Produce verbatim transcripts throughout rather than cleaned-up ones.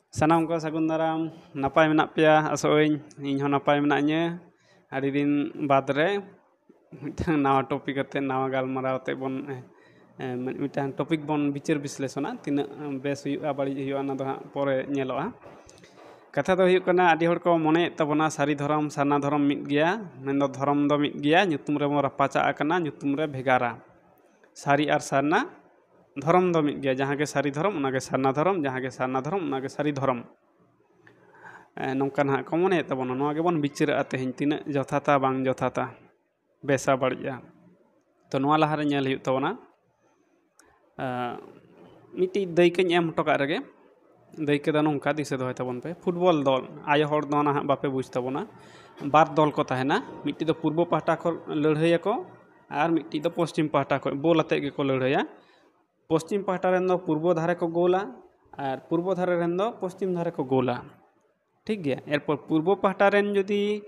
ᱥᱟᱱᱟᱢ ᱠᱚ ᱥᱟᱹᱜᱩᱱ ᱫᱟᱨᱟᱢ᱾ ᱱᱟᱯᱟᱭ ᱢᱮᱱᱟᱜ ᱯᱮᱭᱟ ᱟᱥᱚᱜ ᱟᱹᱧ᱾ ᱤᱧ ᱦᱚᱸ ᱱᱟᱯᱟᱭ ᱢᱮᱱᱟᱜ ᱤᱧᱟᱹ᱾ ᱟᱹᱰᱤ ᱫᱤᱱ ᱵᱟᱫᱽ ᱨᱮ ᱢᱤᱫᱴᱟᱝ ᱱᱟᱣᱟ ᱴᱚᱯᱤᱠ ᱟᱛᱮ, ᱱᱟᱣᱟ ᱜᱟᱞᱢᱟᱨᱟᱣ ᱟᱛᱮ ᱵᱚᱱ, ᱮ, ᱮ, ᱢᱤᱫᱴᱟᱝ ᱴᱚᱯᱤᱠ ᱵᱚᱱ ᱵᱤᱪᱟᱹᱨ ᱵᱤᱥᱞᱮᱥᱚᱱᱟ᱾ ᱛᱤᱱᱟᱹᱜ ᱵᱮᱥ ᱦᱩᱭᱩᱜᱼᱟ, ᱵᱟᱹᱲᱤᱡ ᱦᱩᱭᱩᱜᱼᱟ, ᱚᱱᱟ ᱫᱚ ᱦᱟᱸᱜ ᱯᱚᱨᱮ ᱧᱮᱞᱚᱜᱼᱟ᱾ ᱠᱟᱛᱷᱟ ᱫᱚ ᱦᱩᱭᱩᱜ ᱠᱟᱱᱟ, ᱟᱹᱰᱤ ᱦᱚᱲ ᱠᱚ ᱢᱚᱱᱮᱭᱮᱫ ᱛᱟᱵᱚᱱᱟ ᱥᱟᱹᱨᱤ ᱫᱷᱚᱨᱚᱢ, ᱥᱟᱨᱱᱟ ᱫᱷᱚᱨᱚᱢ ᱢᱤᱫ ᱜᱮᱭᱟ, ᱢᱮᱱᱫᱚ ᱫᱷᱚᱨᱚᱢ ᱫᱚ ᱢᱤᱫ ᱜᱮᱭᱟ, ᱧᱩᱛᱩᱢ ᱨᱮᱵᱚᱱ ᱨᱟᱯᱟᱪᱟᱜ ᱟᱠᱟᱱᱟ, ᱧᱩᱛᱩᱢ ᱨᱮ ᱵᱷᱮᱜᱟᱨᱟ᱾ ᱥᱟᱹᱨᱤ ᱟᱨ ᱥᱟᱨᱱᱟ ᱫᱷᱚᱨᱚᱢ ᱫᱚ ᱢᱤᱫ ᱜᱮᱭᱟ, ᱡᱟᱦᱟᱸ ᱜᱮ ᱥᱟᱹᱨᱤ ᱫᱷᱚᱨᱚᱢ, ᱚᱱᱟ ᱜᱮ ᱥᱟᱨᱱᱟ ᱫᱷᱚᱨᱚᱢ, ᱚᱱᱟ ᱜᱮ ᱥᱟᱨᱱᱟ ᱫᱷᱚᱨᱚᱢ, ᱚᱱᱟ ᱜᱮ ᱥᱟᱹᱨᱤ ᱫᱷᱚᱨᱚᱢ᱾ ᱮ, ᱱᱚᱝᱠᱟ ᱱᱟᱦᱟᱜ ᱠᱚ ᱢᱚᱱᱮᱭᱮᱫ ᱛᱟᱵᱚᱱᱟ᱾ ᱱᱚᱣᱟ ᱜᱮᱵᱚᱱ ᱵᱤᱪᱟᱹᱨᱟᱜᱼᱟ ᱛᱮᱦᱮᱧ, ᱛᱤᱱᱟᱹᱜ ᱡᱚᱛᱷᱟᱛᱟ ᱵᱟᱝ ᱡᱚᱛᱷᱟᱛᱟ, ᱵᱮᱥᱟ ᱵᱟᱹᱲᱤᱡᱼᱟ᱾ ᱛᱚ, ᱱᱚᱣᱟ ᱞᱟᱦᱟᱨᱮ ᱧᱮᱞ ᱦᱩᱭᱩᱜ ᱛᱟᱵᱚᱱᱟ᱾ ᱮ, ᱢᱤᱫᱴᱤᱡ ᱫᱟᱹᱭᱠᱟᱹᱧ ᱮᱢ ᱦᱚᱴᱚ ᱠᱟᱜ ᱨᱮᱜᱮ, ᱫᱟᱹᱭᱠᱟᱹ ᱫᱚ ᱱᱚᱝᱠᱟ, ᱫᱤᱥᱟᱹ ᱫᱚᱦᱚᱭ ᱛᱟᱵᱚᱱ ᱯᱮ᱾ ᱯᱷᱩᱴᱵᱚᱞ ᱫᱚᱞ, ᱟᱭᱳ ᱦᱚᱲ ᱫᱚ ᱱᱟᱦᱟᱜ ᱵᱟᱯᱮ ᱵᱩᱡᱽ ᱛᱟᱵᱚᱱᱟ, ᱵᱟᱨ ᱫᱚᱞ ᱠᱚ ᱛᱟᱦᱮᱱᱟ᱾ ᱢᱤᱫᱴᱤᱡ ᱫᱚ ᱯᱩᱨᱵᱚ ᱯᱟᱦᱴᱟ ᱠᱷᱚᱱ ᱞᱟᱹᱲᱦᱟᱹᱭᱟᱠᱚ ᱟᱨ ᱢᱤᱫᱴᱤᱡ ᱫᱚ ᱯᱚᱥᱪᱤᱢ ᱯᱟᱦᱴᱟ ᱠᱷᱚᱱ ᱵᱚᱞ ᱟᱛᱮᱫ ᱜᱮᱠᱚ ᱞᱟᱹᱲᱦᱟᱹᱭᱟ᱾ ᱯᱚᱥᱪᱤᱢ ᱯᱟᱦᱴᱟ ᱨᱮᱱ ᱫᱚ ᱯᱩᱨᱵᱚ ᱫᱷᱟᱨᱮ ᱠᱚ ᱜᱳᱞᱟ ᱟᱨ ᱯᱩᱨᱵᱚ ᱫᱷᱟᱨᱮ ᱨᱮᱱ ᱫᱚ ᱯᱚᱥᱪᱤᱢ ᱫᱷᱟᱨᱮ ᱠᱚ ᱜᱳᱞᱟ᱾ ᱴᱷᱤᱠ ᱜᱮᱭᱟ᱾ ᱮᱨᱯᱚᱨ ᱯᱩᱨᱵᱚ ᱯᱟᱦᱴᱟ ᱨᱮᱱ ᱡᱩᱫᱤ,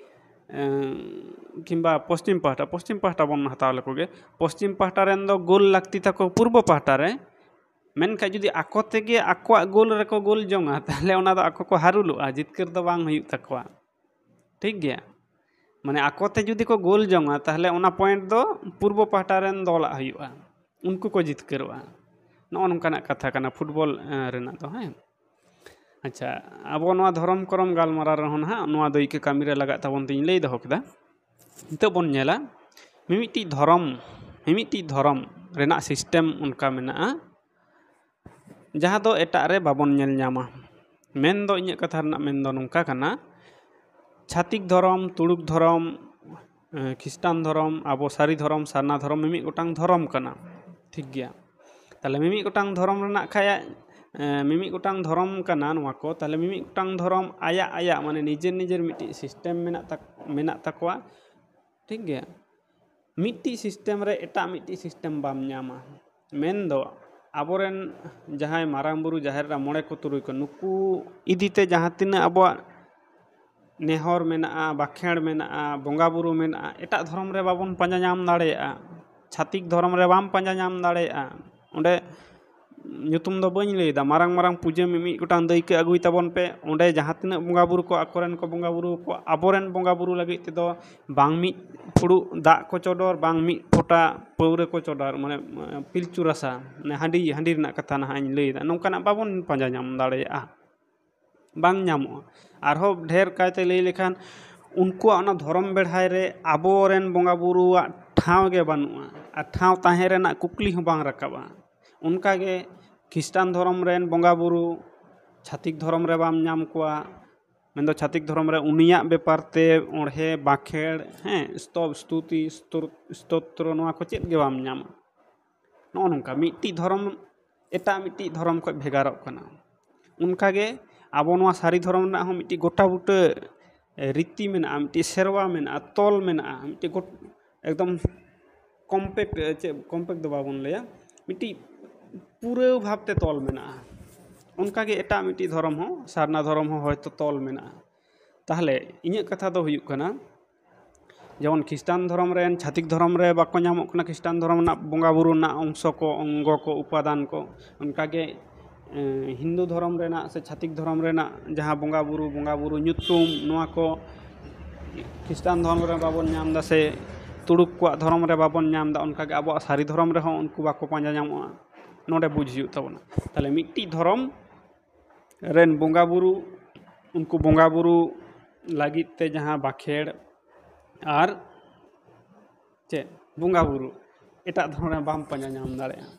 ᱮᱸ, ᱠᱤᱝᱵᱟ ᱯᱚᱥᱪᱤᱢ ᱯᱟᱦᱴᱟ, ᱯᱚᱥᱪᱤᱢ ᱯᱟᱦᱴᱟ ᱵᱚᱱ ᱦᱟᱛᱟᱣ ᱞᱮᱠᱚ ᱜᱮ, ᱯᱚᱥᱪᱤᱢ ᱯᱟᱦᱴᱟ ᱨᱮᱱ ᱫᱚ ᱜᱳᱞ ᱞᱟᱹᱠᱛᱤ ᱛᱟᱠᱚ ᱯᱩᱨᱵᱚ ᱯᱟᱦᱴᱟ ᱨᱮ, ᱢᱮᱱᱠᱷᱟᱱ ᱡᱩᱫᱤ ᱟᱠᱚ ᱛᱮᱜᱮ ᱟᱠᱚᱣᱟᱜ ᱜᱳᱞ ᱨᱮᱠᱚ ᱜᱳᱞ ᱡᱚᱝᱟ, ᱛᱟᱦᱚᱞᱮ ᱚᱱᱟ ᱫᱚ ᱟᱠᱚ ᱠᱚ ᱦᱟᱨᱩᱞᱚᱜᱼᱟ, ᱡᱤᱛᱠᱟᱹᱨ ᱫᱚ ᱵᱟᱝ ᱦᱩᱭᱩᱜ ᱛᱟᱠᱚᱣᱟ᱾ ᱴᱷᱤᱠ ᱜᱮᱭᱟ? ᱢᱟᱱᱮ ᱟᱠᱚ ᱛᱮ ᱡᱩᱫᱤ ᱠᱚ ᱜᱳᱞ ᱡᱚᱝᱟ, ᱛᱟᱦᱚᱞᱮ ᱚᱱᱟ ᱯᱚᱭᱮᱱᱴ ᱫᱚ ᱯᱩᱨᱵᱚ ᱯᱟᱦᱴᱟ ᱨᱮᱱ ᱫᱚᱞᱟᱜ ᱦᱩᱭᱩᱜᱼᱟ, ᱩᱱᱠᱩ ᱠᱚ ᱡᱤᱛᱠᱟᱹᱨᱚᱜᱼᱟ᱾ ᱱᱚᱜᱼᱚ ᱱᱚᱝᱠᱟᱱᱟᱜ ᱠᱟᱛᱷᱟ ᱠᱟᱱᱟ ᱯᱷᱩᱴᱵᱚᱞ, ᱮᱸ, ᱨᱮᱱᱟᱜ ᱫᱚ, ᱦᱮᱸ᱾ ᱟᱪᱪᱷᱟ, ᱟᱵᱚ ᱱᱚᱣᱟ ᱫᱷᱚᱨᱚᱢ ᱠᱚᱨᱚᱢ ᱜᱟᱞᱢᱟᱨᱟᱣ ᱨᱮᱦᱚᱸ ᱱᱟᱦᱟᱜ ᱱᱚᱣᱟ ᱫᱟᱹᱭᱠᱟᱹ ᱠᱟᱹᱢᱤ ᱨᱮ ᱞᱟᱜᱟᱜ ᱛᱟᱵᱚᱱ ᱛᱤᱧ ᱞᱟᱹᱭ ᱫᱚᱦᱚ ᱠᱮᱫᱟ᱾ ᱱᱤᱛᱚᱜ ᱵᱚᱱ ᱧᱮᱞᱟ, ᱢᱤᱢᱤᱫᱴᱤᱡ ᱫᱷᱚᱨᱚᱢ, ᱢᱤᱢᱤᱫᱴᱤᱡ ᱫᱷᱚᱨᱚᱢ ᱨᱮᱱᱟᱜ ᱥᱤᱥᱴᱮᱢ ᱚᱱᱠᱟ ᱢᱮᱱᱟᱜᱼᱟ, ᱡᱟᱦᱟᱸ ᱫᱚ ᱮᱴᱟᱜ ᱨᱮ ᱵᱟᱵᱚᱱ ᱧᱮᱞ ᱧᱟᱢᱟ᱾ ᱢᱮᱱ ᱫᱚ, ᱤᱧᱟᱹᱜ ᱠᱟᱛᱷᱟ ᱨᱮᱱᱟᱜ ᱢᱮᱱ ᱫᱚ ᱱᱚᱝᱠᱟ ᱠᱟᱱᱟ, ᱪᱷᱟᱛᱤᱠ ᱫᱷᱚᱨᱚᱢ, ᱛᱩᱲᱩᱠ ᱫᱷᱚᱨᱚᱢ, ᱮᱸ, ᱠᱷᱨᱤᱥᱴᱟᱱ ᱫᱷᱚᱨᱚᱢ, ᱟᱵᱚ ᱥᱟᱹᱨᱤ ᱫᱷᱚᱨᱚᱢ, ᱥᱟᱨᱱᱟ ᱫᱷᱚᱨᱚᱢ, ᱢᱤᱢᱤᱫ ᱜᱚᱴᱟᱝ ᱫᱷᱚᱨᱚᱢ ᱠᱟᱱᱟ᱾ ᱴᱷᱤᱠ ᱜᱮᱭᱟ᱾ ᱛᱟᱦᱞᱮ ᱢᱤᱢᱤᱫ ᱜᱚᱴᱟᱝ ᱫᱷᱚᱨᱚᱢ ᱨᱮᱱᱟᱜ ᱠᱷᱟᱡ, ᱮᱸ, ᱢᱤᱢᱤᱫ ᱜᱚᱴᱟᱝ ᱫᱷᱚᱨᱚᱢ ᱠᱟᱱᱟ ᱱᱚᱣᱟ ᱠᱚ, ᱛᱟᱦᱞᱮ ᱢᱤᱢᱤᱫ ᱜᱚᱴᱟᱝ ᱫᱷᱚᱨᱚᱢ ᱟᱭᱟᱜ ᱟᱭᱟᱜ, ᱢᱟᱱᱮ, ᱱᱤᱡᱮᱨ ᱱᱤᱡᱮᱨ ᱢᱤᱫᱴᱤᱡ ᱥᱤᱥᱴᱮᱢ ᱢᱮᱱᱟᱜ ᱛᱟᱠ-, ᱢᱮᱱᱟᱜ ᱛᱟᱠᱚᱣᱟ᱾ ᱴᱷᱤᱠ ᱜᱮᱭᱟ᱾ ᱢᱤᱫᱴᱤᱡ ᱥᱤᱥᱴᱮᱢ ᱨᱮ ᱮᱴᱟᱜ ᱢᱤᱫᱴᱤᱡ ᱥᱤᱥᱴᱮᱢ ᱵᱟᱢ ᱧᱟᱢᱟ᱾ ᱢᱮᱱᱫᱚ ᱟᱵᱚᱨᱮᱱ ᱡᱟᱦᱟᱸᱭ ᱢᱟᱨᱟᱝ ᱵᱩᱨᱩ, ᱡᱟᱦᱮᱨ ᱮᱨᱟ, ᱢᱚᱬᱮ ᱠᱚ, ᱛᱩᱨᱩᱭ ᱠᱚ, ᱱᱩᱠᱩ ᱤᱫᱤᱛᱮ ᱡᱟᱦᱟᱸ ᱛᱤᱱᱟᱹᱜ ᱟᱵᱚᱣᱟᱜ ᱱᱮᱦᱚᱨ ᱢᱮᱱᱟᱜᱼᱟ, ᱵᱟᱠᱷᱮᱲ ᱢᱮᱱᱟᱜᱼᱟ, ᱵᱚᱸᱜᱟ ᱵᱩᱨᱩ ᱢᱮᱱᱟᱜᱼᱟ, ᱮᱴᱟᱜ ᱫᱷᱚᱨᱚᱢ ᱨᱮ ᱵᱟᱵᱚᱱ ᱯᱟᱸᱡᱟ ᱧᱟᱢ ᱫᱟᱲᱮᱭᱟᱜᱼᱟ᱾ ᱪᱷᱟᱛᱤᱠ ᱫᱷᱚᱨᱚᱢ ᱨᱮ ᱵᱟᱢ ᱯᱟᱸᱡᱟ ᱧᱟᱢ ᱫᱟᱲᱮᱭᱟᱜᱼᱟ᱾ ᱚᱸᱰᱮ ᱧᱩᱛᱩᱢ ᱫᱚ ᱵᱟᱹᱧ ᱞᱟᱹᱭᱫᱟ, ᱢᱟᱨᱟᱝ ᱢᱟᱨᱟᱝ ᱯᱩᱡᱟᱹ ᱢᱤᱢᱤᱫ ᱜᱚᱴᱟᱝ ᱫᱟᱹᱭᱠᱟᱹ ᱟᱹᱜᱩᱭ ᱛᱟᱵᱚᱱ ᱯᱮ᱾ ᱚᱸᱰᱮ ᱡᱟᱦᱟᱸ ᱛᱤᱱᱟᱹᱜ ᱵᱚᱸᱜᱟ ᱵᱩᱨᱩ ᱠᱚ, ᱟᱠᱚᱨᱮᱱ ᱠᱚ ᱵᱚᱸᱜᱟ ᱵᱩᱨᱩ ᱠᱚ, ᱟᱵᱚᱨᱮᱱ ᱵᱚᱸᱜᱟ ᱵᱩᱨᱩ ᱞᱟᱹᱜᱤᱫ ᱛᱮᱫᱚ ᱵᱟᱝ ᱢᱤᱫ ᱯᱷᱩᱲᱩᱜ ᱫᱟᱜ ᱠᱚ ᱪᱚᱰᱚᱨ, ᱵᱟᱝ ᱢᱤᱫ ᱯᱷᱚᱴᱟ ᱯᱟᱹᱣᱨᱟᱹ ᱠᱚ ᱪᱚᱰᱚᱨ, ᱢᱟᱱᱮ ᱯᱤᱞᱪᱩ ᱨᱟᱥᱟ, ᱢᱟᱱᱮ ᱦᱟᱺᱰᱤ, ᱦᱟᱺᱰᱤ ᱨᱮᱱᱟᱜ ᱠᱟᱛᱷᱟ ᱱᱟᱦᱟᱜ ᱤᱧ ᱞᱟᱹᱭᱫᱟ, ᱱᱚᱝᱠᱟᱱᱟᱜ ᱵᱟᱵᱚᱱ ᱯᱟᱸᱡᱟ ᱧᱟᱢ ᱫᱟᱲᱮᱭᱟᱜᱼᱟ, ᱵᱟᱝ ᱧᱟᱢᱚᱜᱼᱟ᱾ ᱟᱨᱦᱚᱸ ᱰᱷᱮᱨ ᱠᱟᱭᱛᱮ ᱞᱟᱹᱭ ᱞᱮᱠᱷᱟᱱ, ᱩᱱᱠᱩᱣᱟᱜ ᱚᱱᱟ ᱫᱷᱚᱨᱚᱢ ᱵᱮᱲᱦᱟᱭ ᱨᱮ ᱟᱵᱚᱨᱮᱱ ᱵᱚᱸᱜᱟ ᱵᱩᱨᱩᱣᱟᱜ ᱴᱷᱟᱶ ᱜᱮ ᱵᱟᱹᱱᱩᱜᱼᱟ, ᱟᱨ ᱴᱷᱟᱶ ᱛᱟᱦᱮᱸ ᱨᱮᱱᱟᱜ ᱠᱩᱠᱞᱤ ᱦᱚᱸ ᱵᱟᱝ ᱨᱟᱠᱟᱵᱼᱟ᱾ ᱚᱱᱠᱟᱜᱮ ᱠᱷᱤᱥᱴᱟᱱ ᱫᱷᱚᱨᱚᱢ ᱨᱮᱱ ᱵᱚᱸᱜᱟ ᱵᱩᱨᱩ ᱪᱷᱟᱹᱛᱤᱠ ᱫᱷᱚᱨᱚᱢ ᱨᱮ ᱵᱟᱢ ᱧᱟᱢ ᱠᱚᱣᱟ, ᱢᱮᱱᱫᱚ ᱪᱷᱟᱹᱛᱤᱠ ᱫᱷᱚᱨᱚᱢ ᱨᱮ ᱩᱱᱤᱭᱟᱜ ᱵᱮᱯᱟᱨ ᱛᱮ ᱚᱬᱦᱮ, ᱵᱟᱸᱠᱷᱮᱲ, ᱦᱮᱸ, ᱥᱛᱚᱵ, ᱥᱛᱩᱛᱤ, ᱥᱛᱳᱛᱨᱚ, ᱱᱚᱣᱟ ᱠᱚ ᱪᱮᱫ ᱜᱮ ᱵᱟᱢ ᱧᱟᱢᱟ᱾ ᱱᱚᱜᱼᱚ ᱱᱚᱝᱠᱟ ᱢᱤᱫᱴᱤᱡ ᱫᱷᱚᱨᱚᱢ ᱮᱴᱟᱜ ᱢᱤᱫᱴᱤᱡ ᱫᱷᱚᱨᱚᱢ ᱠᱷᱚᱱ ᱵᱷᱮᱜᱟᱨᱚᱜ ᱠᱟᱱᱟ᱾ ᱚᱱᱠᱟᱜᱮ ᱟᱵᱚ ᱱᱚᱣᱟ ᱥᱟᱹᱨᱤ ᱫᱷᱚᱨᱚᱢ ᱨᱮᱱᱟᱜ ᱦᱚᱸ ᱢᱤᱫᱴᱤᱡ ᱜᱚᱴᱟ ᱵᱩᱴᱟᱹ ᱨᱤᱛᱤ ᱢᱮᱱᱟᱜᱼᱟ, ᱢᱤᱫᱴᱤᱡ ᱥᱮᱨᱣᱟ ᱢᱮᱱᱟᱜᱼᱟ, ᱛᱚᱞ ᱢᱮᱱᱟᱜᱼᱟ, ᱢᱤᱫᱴᱤᱡ ᱜᱚᱴ-, ᱮᱠᱫᱚᱢ ᱠᱚᱢᱯᱮᱠᱴ, ᱪᱮᱫ ᱠᱚᱢᱯᱮᱠᱴ ᱫᱚ ᱵᱟᱵᱚᱱ ᱞᱟᱹᱭᱟ, ᱢᱤᱫᱴᱤᱡ ᱯᱩᱨᱟᱹᱣ ᱵᱷᱟᱵᱽᱛᱮ ᱛᱚᱞ ᱢᱮᱱᱟᱜᱼᱟ᱾ ᱚᱱᱠᱟᱜᱮ ᱮᱴᱟᱜ ᱢᱤᱫᱴᱤᱡ ᱫᱷᱚᱨᱚᱢ ᱦᱚᱸ, ᱥᱟᱨᱱᱟ ᱫᱷᱚᱨᱚᱢ ᱦᱚᱸ ᱦᱚᱭᱛᱳ ᱛᱚᱞ ᱢᱮᱱᱟᱜᱼᱟ᱾ ᱛᱟᱦᱚᱞᱮ ᱤᱧᱟᱹᱜ ᱠᱟᱛᱷᱟ ᱫᱚ ᱦᱩᱭᱩᱜ ᱠᱟᱱᱟ, ᱡᱮᱢᱚᱱ ᱠᱷᱤᱥᱴᱟᱱ ᱫᱷᱚᱨᱚᱢ ᱨᱮᱱ ᱪᱷᱟᱹᱛᱤᱠ ᱫᱷᱚᱨᱚᱢ ᱨᱮ ᱵᱟᱠᱚ ᱧᱟᱢᱚᱜ ᱠᱟᱱᱟ, ᱠᱷᱤᱥᱴᱟᱱ ᱫᱷᱚᱨᱚᱢ ᱨᱮᱱᱟᱜ ᱵᱚᱸᱜᱟ ᱵᱩᱨᱩ ᱨᱮᱱᱟᱜ ᱚᱝᱥᱚ ᱠᱚ, ᱚᱝᱜᱚ ᱠᱚ, ᱩᱯᱟᱫᱟᱱ ᱠᱚ᱾ ᱚᱱᱠᱟᱜᱮ ᱮᱸ, ᱦᱤᱱᱫᱩ ᱫᱷᱚᱨᱚᱢ ᱨᱮᱱᱟᱜ ᱥᱮ ᱪᱷᱟᱹᱛᱤᱠ ᱫᱷᱚᱨᱚᱢ ᱨᱮᱱᱟᱜ ᱡᱟᱦᱟᱸ ᱵᱚᱸᱜᱟ ᱵᱩᱨᱩ, ᱵᱚᱸᱜᱟ ᱵᱩᱨᱩ ᱧᱩᱛᱩᱢ, ᱱᱚᱣᱟ ᱠᱚ ᱠᱷᱤᱥᱴᱟᱱ ᱫᱷᱚᱨᱚᱢ ᱨᱮ ᱵᱟᱵᱚᱱ ᱧᱟᱢ ᱮᱫᱟ ᱥᱮ ᱛᱩᱲᱩᱠ ᱠᱚᱣᱟᱜ ᱫᱷᱚᱨᱚᱢ ᱨᱮ ᱵᱟᱵᱚᱱ ᱧᱟᱢ ᱮᱫᱟ, ᱚᱱᱠᱟᱜᱮ ᱟᱵᱚᱣᱟᱜ ᱥᱟᱹᱨᱤ ᱫᱷᱚᱨᱚᱢ ᱨᱮᱦᱚᱸ ᱩᱱᱠᱩ ᱵᱟᱠᱚ ᱯᱟᱸᱡᱟ ᱧᱟᱢᱚᱜᱼᱟ᱾ ᱱᱚᱰᱮ ᱵᱩᱡᱽ ᱦᱩᱭᱩᱜ ᱛᱟᱵᱚᱱᱟ᱾ ᱛᱟᱦᱚᱞᱮ ᱢᱤᱫᱴᱤᱡ ᱫᱷᱚᱨᱚᱢ ᱨᱮᱱ ᱵᱚᱸᱜᱟ ᱵᱩᱨᱩ, ᱩᱱᱠᱩ ᱵᱚᱸᱜᱟ ᱵᱩᱨᱩ ᱞᱟᱹᱜᱤᱫ ᱛᱮ ᱡᱟᱦᱟᱸ ᱵᱟᱸᱠᱷᱮᱲ ᱟᱨ ᱪᱮᱫ ᱵᱚᱸᱜᱟ ᱵᱩᱨᱩ ᱮᱴᱟᱜ ᱫᱷᱚᱨᱚᱢ ᱨᱮ ᱵᱟᱢ ᱯᱟᱸᱡᱟ ᱧᱟᱢ ᱫᱟᱲᱮᱭᱟᱜᱼᱟ᱾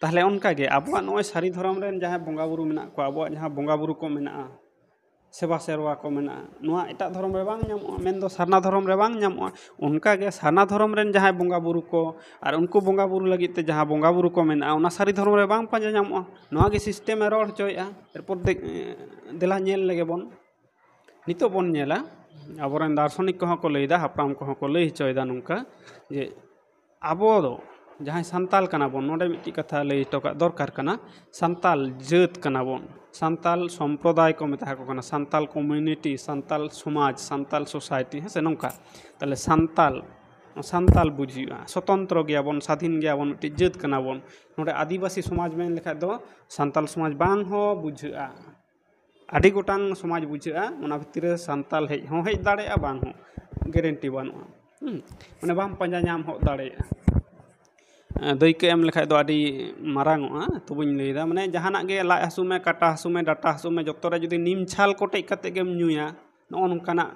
ᱛᱟᱦᱚᱞᱮ ᱚᱱᱠᱟᱜᱮ ᱟᱵᱚᱣᱟᱜ ᱱᱚᱜᱼᱚᱭ ᱥᱟᱹᱨᱤ ᱫᱷᱚᱨᱚᱢ ᱨᱮᱱ ᱡᱟᱦᱟᱸᱭ ᱵᱚᱸᱜᱟ ᱵᱩᱨᱩ ᱢᱮᱱᱟᱜ ᱠᱚᱣᱟ, ᱟᱵᱚᱣᱟᱜ ᱡᱟᱦᱟᱸ ᱵᱚᱸᱜᱟ ᱵᱩᱨᱩ ᱠᱚ ᱢᱮᱱᱟᱜᱼᱟ, ᱥᱮᱵᱟ ᱥᱮᱨᱣᱟ ᱠᱚ ᱢᱮᱱᱟᱜᱼᱟ, ᱱᱚᱣᱟ ᱮᱴᱟᱜ ᱫᱷᱚᱨᱚᱢ ᱨᱮ ᱵᱟᱝ ᱧᱟᱢᱚᱜᱼᱟ, ᱢᱮᱱᱫᱚ ᱥᱟᱨᱱᱟ ᱫᱷᱚᱨᱚᱢ ᱨᱮ ᱵᱟᱝ ᱧᱟᱢᱚᱜᱼᱟ᱾ ᱚᱱᱠᱟᱜᱮ ᱥᱟᱨᱱᱟ ᱫᱷᱚᱨᱚᱢ ᱨᱮᱱ ᱡᱟᱦᱟᱸᱭ ᱵᱚᱸᱜᱟ ᱵᱩᱨᱩ ᱠᱚ ᱟᱨ ᱩᱱᱠᱩ ᱵᱚᱸᱜᱟ ᱵᱩᱨᱩ ᱞᱟᱹᱜᱤᱫ ᱛᱮ ᱡᱟᱦᱟᱸ ᱵᱚᱸᱜᱟ ᱵᱩᱨᱩ ᱠᱚ ᱢᱮᱱᱟᱜᱼᱟ, ᱚᱱᱟ ᱥᱟᱹᱨᱤ ᱫᱷᱚᱨᱚᱢ ᱨᱮ ᱵᱟᱝ ᱯᱟᱸᱡᱟ ᱧᱟᱢᱚᱜᱼᱟ᱾ ᱱᱚᱣᱟ ᱜᱮ ᱥᱤᱥᱴᱮᱢᱮ ᱨᱚᱲ ᱦᱚᱪᱚᱭᱮᱫᱼᱟ᱾ ᱮᱨᱯᱚᱨ ᱫᱮ-, ᱫᱮᱞᱟ ᱧᱮᱞ ᱞᱮᱜᱮ ᱵᱚᱱ᱾ ᱱᱤᱛᱚᱜ ᱵᱚᱱ ᱧᱮᱞᱟ, ᱟᱵᱚᱨᱮᱱ ᱫᱟᱨᱥᱚᱱᱤᱠ ᱠᱚᱦᱚᱸ ᱠᱚ ᱞᱟᱹᱭᱫᱟ, ᱦᱟᱯᱲᱟᱢ ᱠᱚᱦᱚᱸ ᱠᱚ ᱞᱟᱹᱭ ᱦᱚᱪᱚᱭᱮᱫᱟ ᱱᱚᱝᱠᱟ ᱡᱮ ᱟᱵᱚ ᱫᱚ ᱡᱟᱦᱟᱸᱭ ᱥᱟᱱᱛᱟᱞ ᱠᱟᱱᱟ ᱵᱚᱱ, ᱱᱚᱰᱮ ᱢᱤᱫᱴᱤᱡ ᱠᱟᱛᱷᱟ ᱞᱟᱹᱭ ᱦᱚᱴᱚ ᱠᱟᱜ ᱫᱚᱨᱠᱟᱨ ᱠᱟᱱᱟ, ᱥᱟᱱᱛᱟᱞ ᱡᱟᱹᱛ ᱠᱟᱱᱟ ᱵᱚᱱ, ᱥᱟᱱᱛᱟᱞ ᱥᱚᱢᱯᱨᱚᱫᱟᱭ ᱠᱚ ᱢᱮᱛᱟ ᱠᱚ ᱠᱟᱱᱟ, ᱥᱟᱱᱛᱟᱞ ᱠᱚᱢᱤᱭᱩᱱᱤᱴᱤ, ᱥᱟᱱᱛᱟᱞ ᱥᱚᱢᱟᱡᱽ, ᱥᱟᱱᱛᱟᱞ ᱥᱳᱥᱟᱭᱴᱤ, ᱦᱮᱸ ᱥᱮ, ᱱᱚᱝᱠᱟ᱾ ᱛᱟᱦᱚᱞᱮ ᱥᱟᱱᱛᱟᱞ ᱥᱟᱱᱛᱟᱞ ᱵᱩᱡᱽ ᱦᱩᱭᱩᱜᱼᱟ᱾ ᱥᱚᱛᱚᱱᱛᱨᱚ ᱜᱮᱭᱟᱵᱚᱱ, ᱥᱟᱫᱷᱤᱱ ᱜᱮᱭᱟᱵᱚᱱ, ᱢᱤᱫᱴᱤᱡ ᱡᱟᱹᱛ ᱠᱟᱱᱟ ᱵᱚᱱ᱾ ᱱᱚᱰᱮ ᱟᱹᱫᱤᱵᱟᱹᱥᱤ ᱥᱚᱢᱟᱡᱽ ᱢᱮᱱ ᱞᱮᱠᱷᱟᱡ ᱫᱚ ᱥᱟᱱᱛᱟᱞ ᱥᱚᱢᱟᱡᱽ ᱵᱟᱝ ᱦᱚᱸ ᱵᱩᱡᱷᱟᱹᱜᱼᱟ᱾ ᱟᱹᱰᱤ ᱜᱚᱴᱟᱝ ᱥᱚᱢᱟᱡᱽ ᱵᱩᱡᱷᱟᱹᱜᱼᱟ, ᱚᱱᱟ ᱵᱷᱤᱛᱤᱨ ᱨᱮ ᱥᱟᱱᱛᱟᱞ ᱦᱮᱡ ᱦᱚᱸ ᱦᱮᱡ ᱫᱟᱲᱮᱭᱟᱜᱼᱟ, ᱵᱟᱝ ᱦᱚᱸ, ᱜᱮᱨᱮᱱᱴᱤ ᱵᱟᱹᱱᱩᱜᱼᱟ᱾ ᱦᱩᱸ, ᱢᱟᱱᱮ ᱵᱟᱢ ᱯᱟᱸᱡᱟ ᱧᱟᱢ ᱦᱚᱫ ᱫᱟᱲᱮᱭᱟᱜᱼᱟ᱾ ᱮᱸ, ᱫᱟᱹᱭᱠᱟᱹ ᱮᱢ ᱞᱮᱠᱷᱟᱡ ᱫᱚ ᱟᱹᱰᱤ ᱢᱟᱨᱟᱝ ᱚᱜᱼᱟ, ᱛᱚᱵᱩᱧ ᱞᱟᱹᱭᱫᱟ, ᱢᱟᱱᱮ ᱡᱟᱦᱟᱱᱟᱜ ᱜᱮ ᱞᱟᱡ ᱦᱟᱹᱥᱩ ᱢᱮ, ᱠᱟᱴᱟ ᱦᱟᱹᱥᱩ ᱢᱮ, ᱰᱟᱴᱟ ᱦᱟᱹᱥᱩ ᱢᱮ, ᱡᱚᱛᱚ ᱨᱮ ᱡᱩᱫᱤ ᱱᱤᱢ ᱪᱷᱟᱞ ᱠᱚᱴᱮᱡ ᱠᱟᱛᱮ ᱜᱮᱢ ᱧᱩᱭᱟ, ᱱᱚᱜᱼᱚ ᱱᱚᱝᱠᱟᱱᱟᱜ,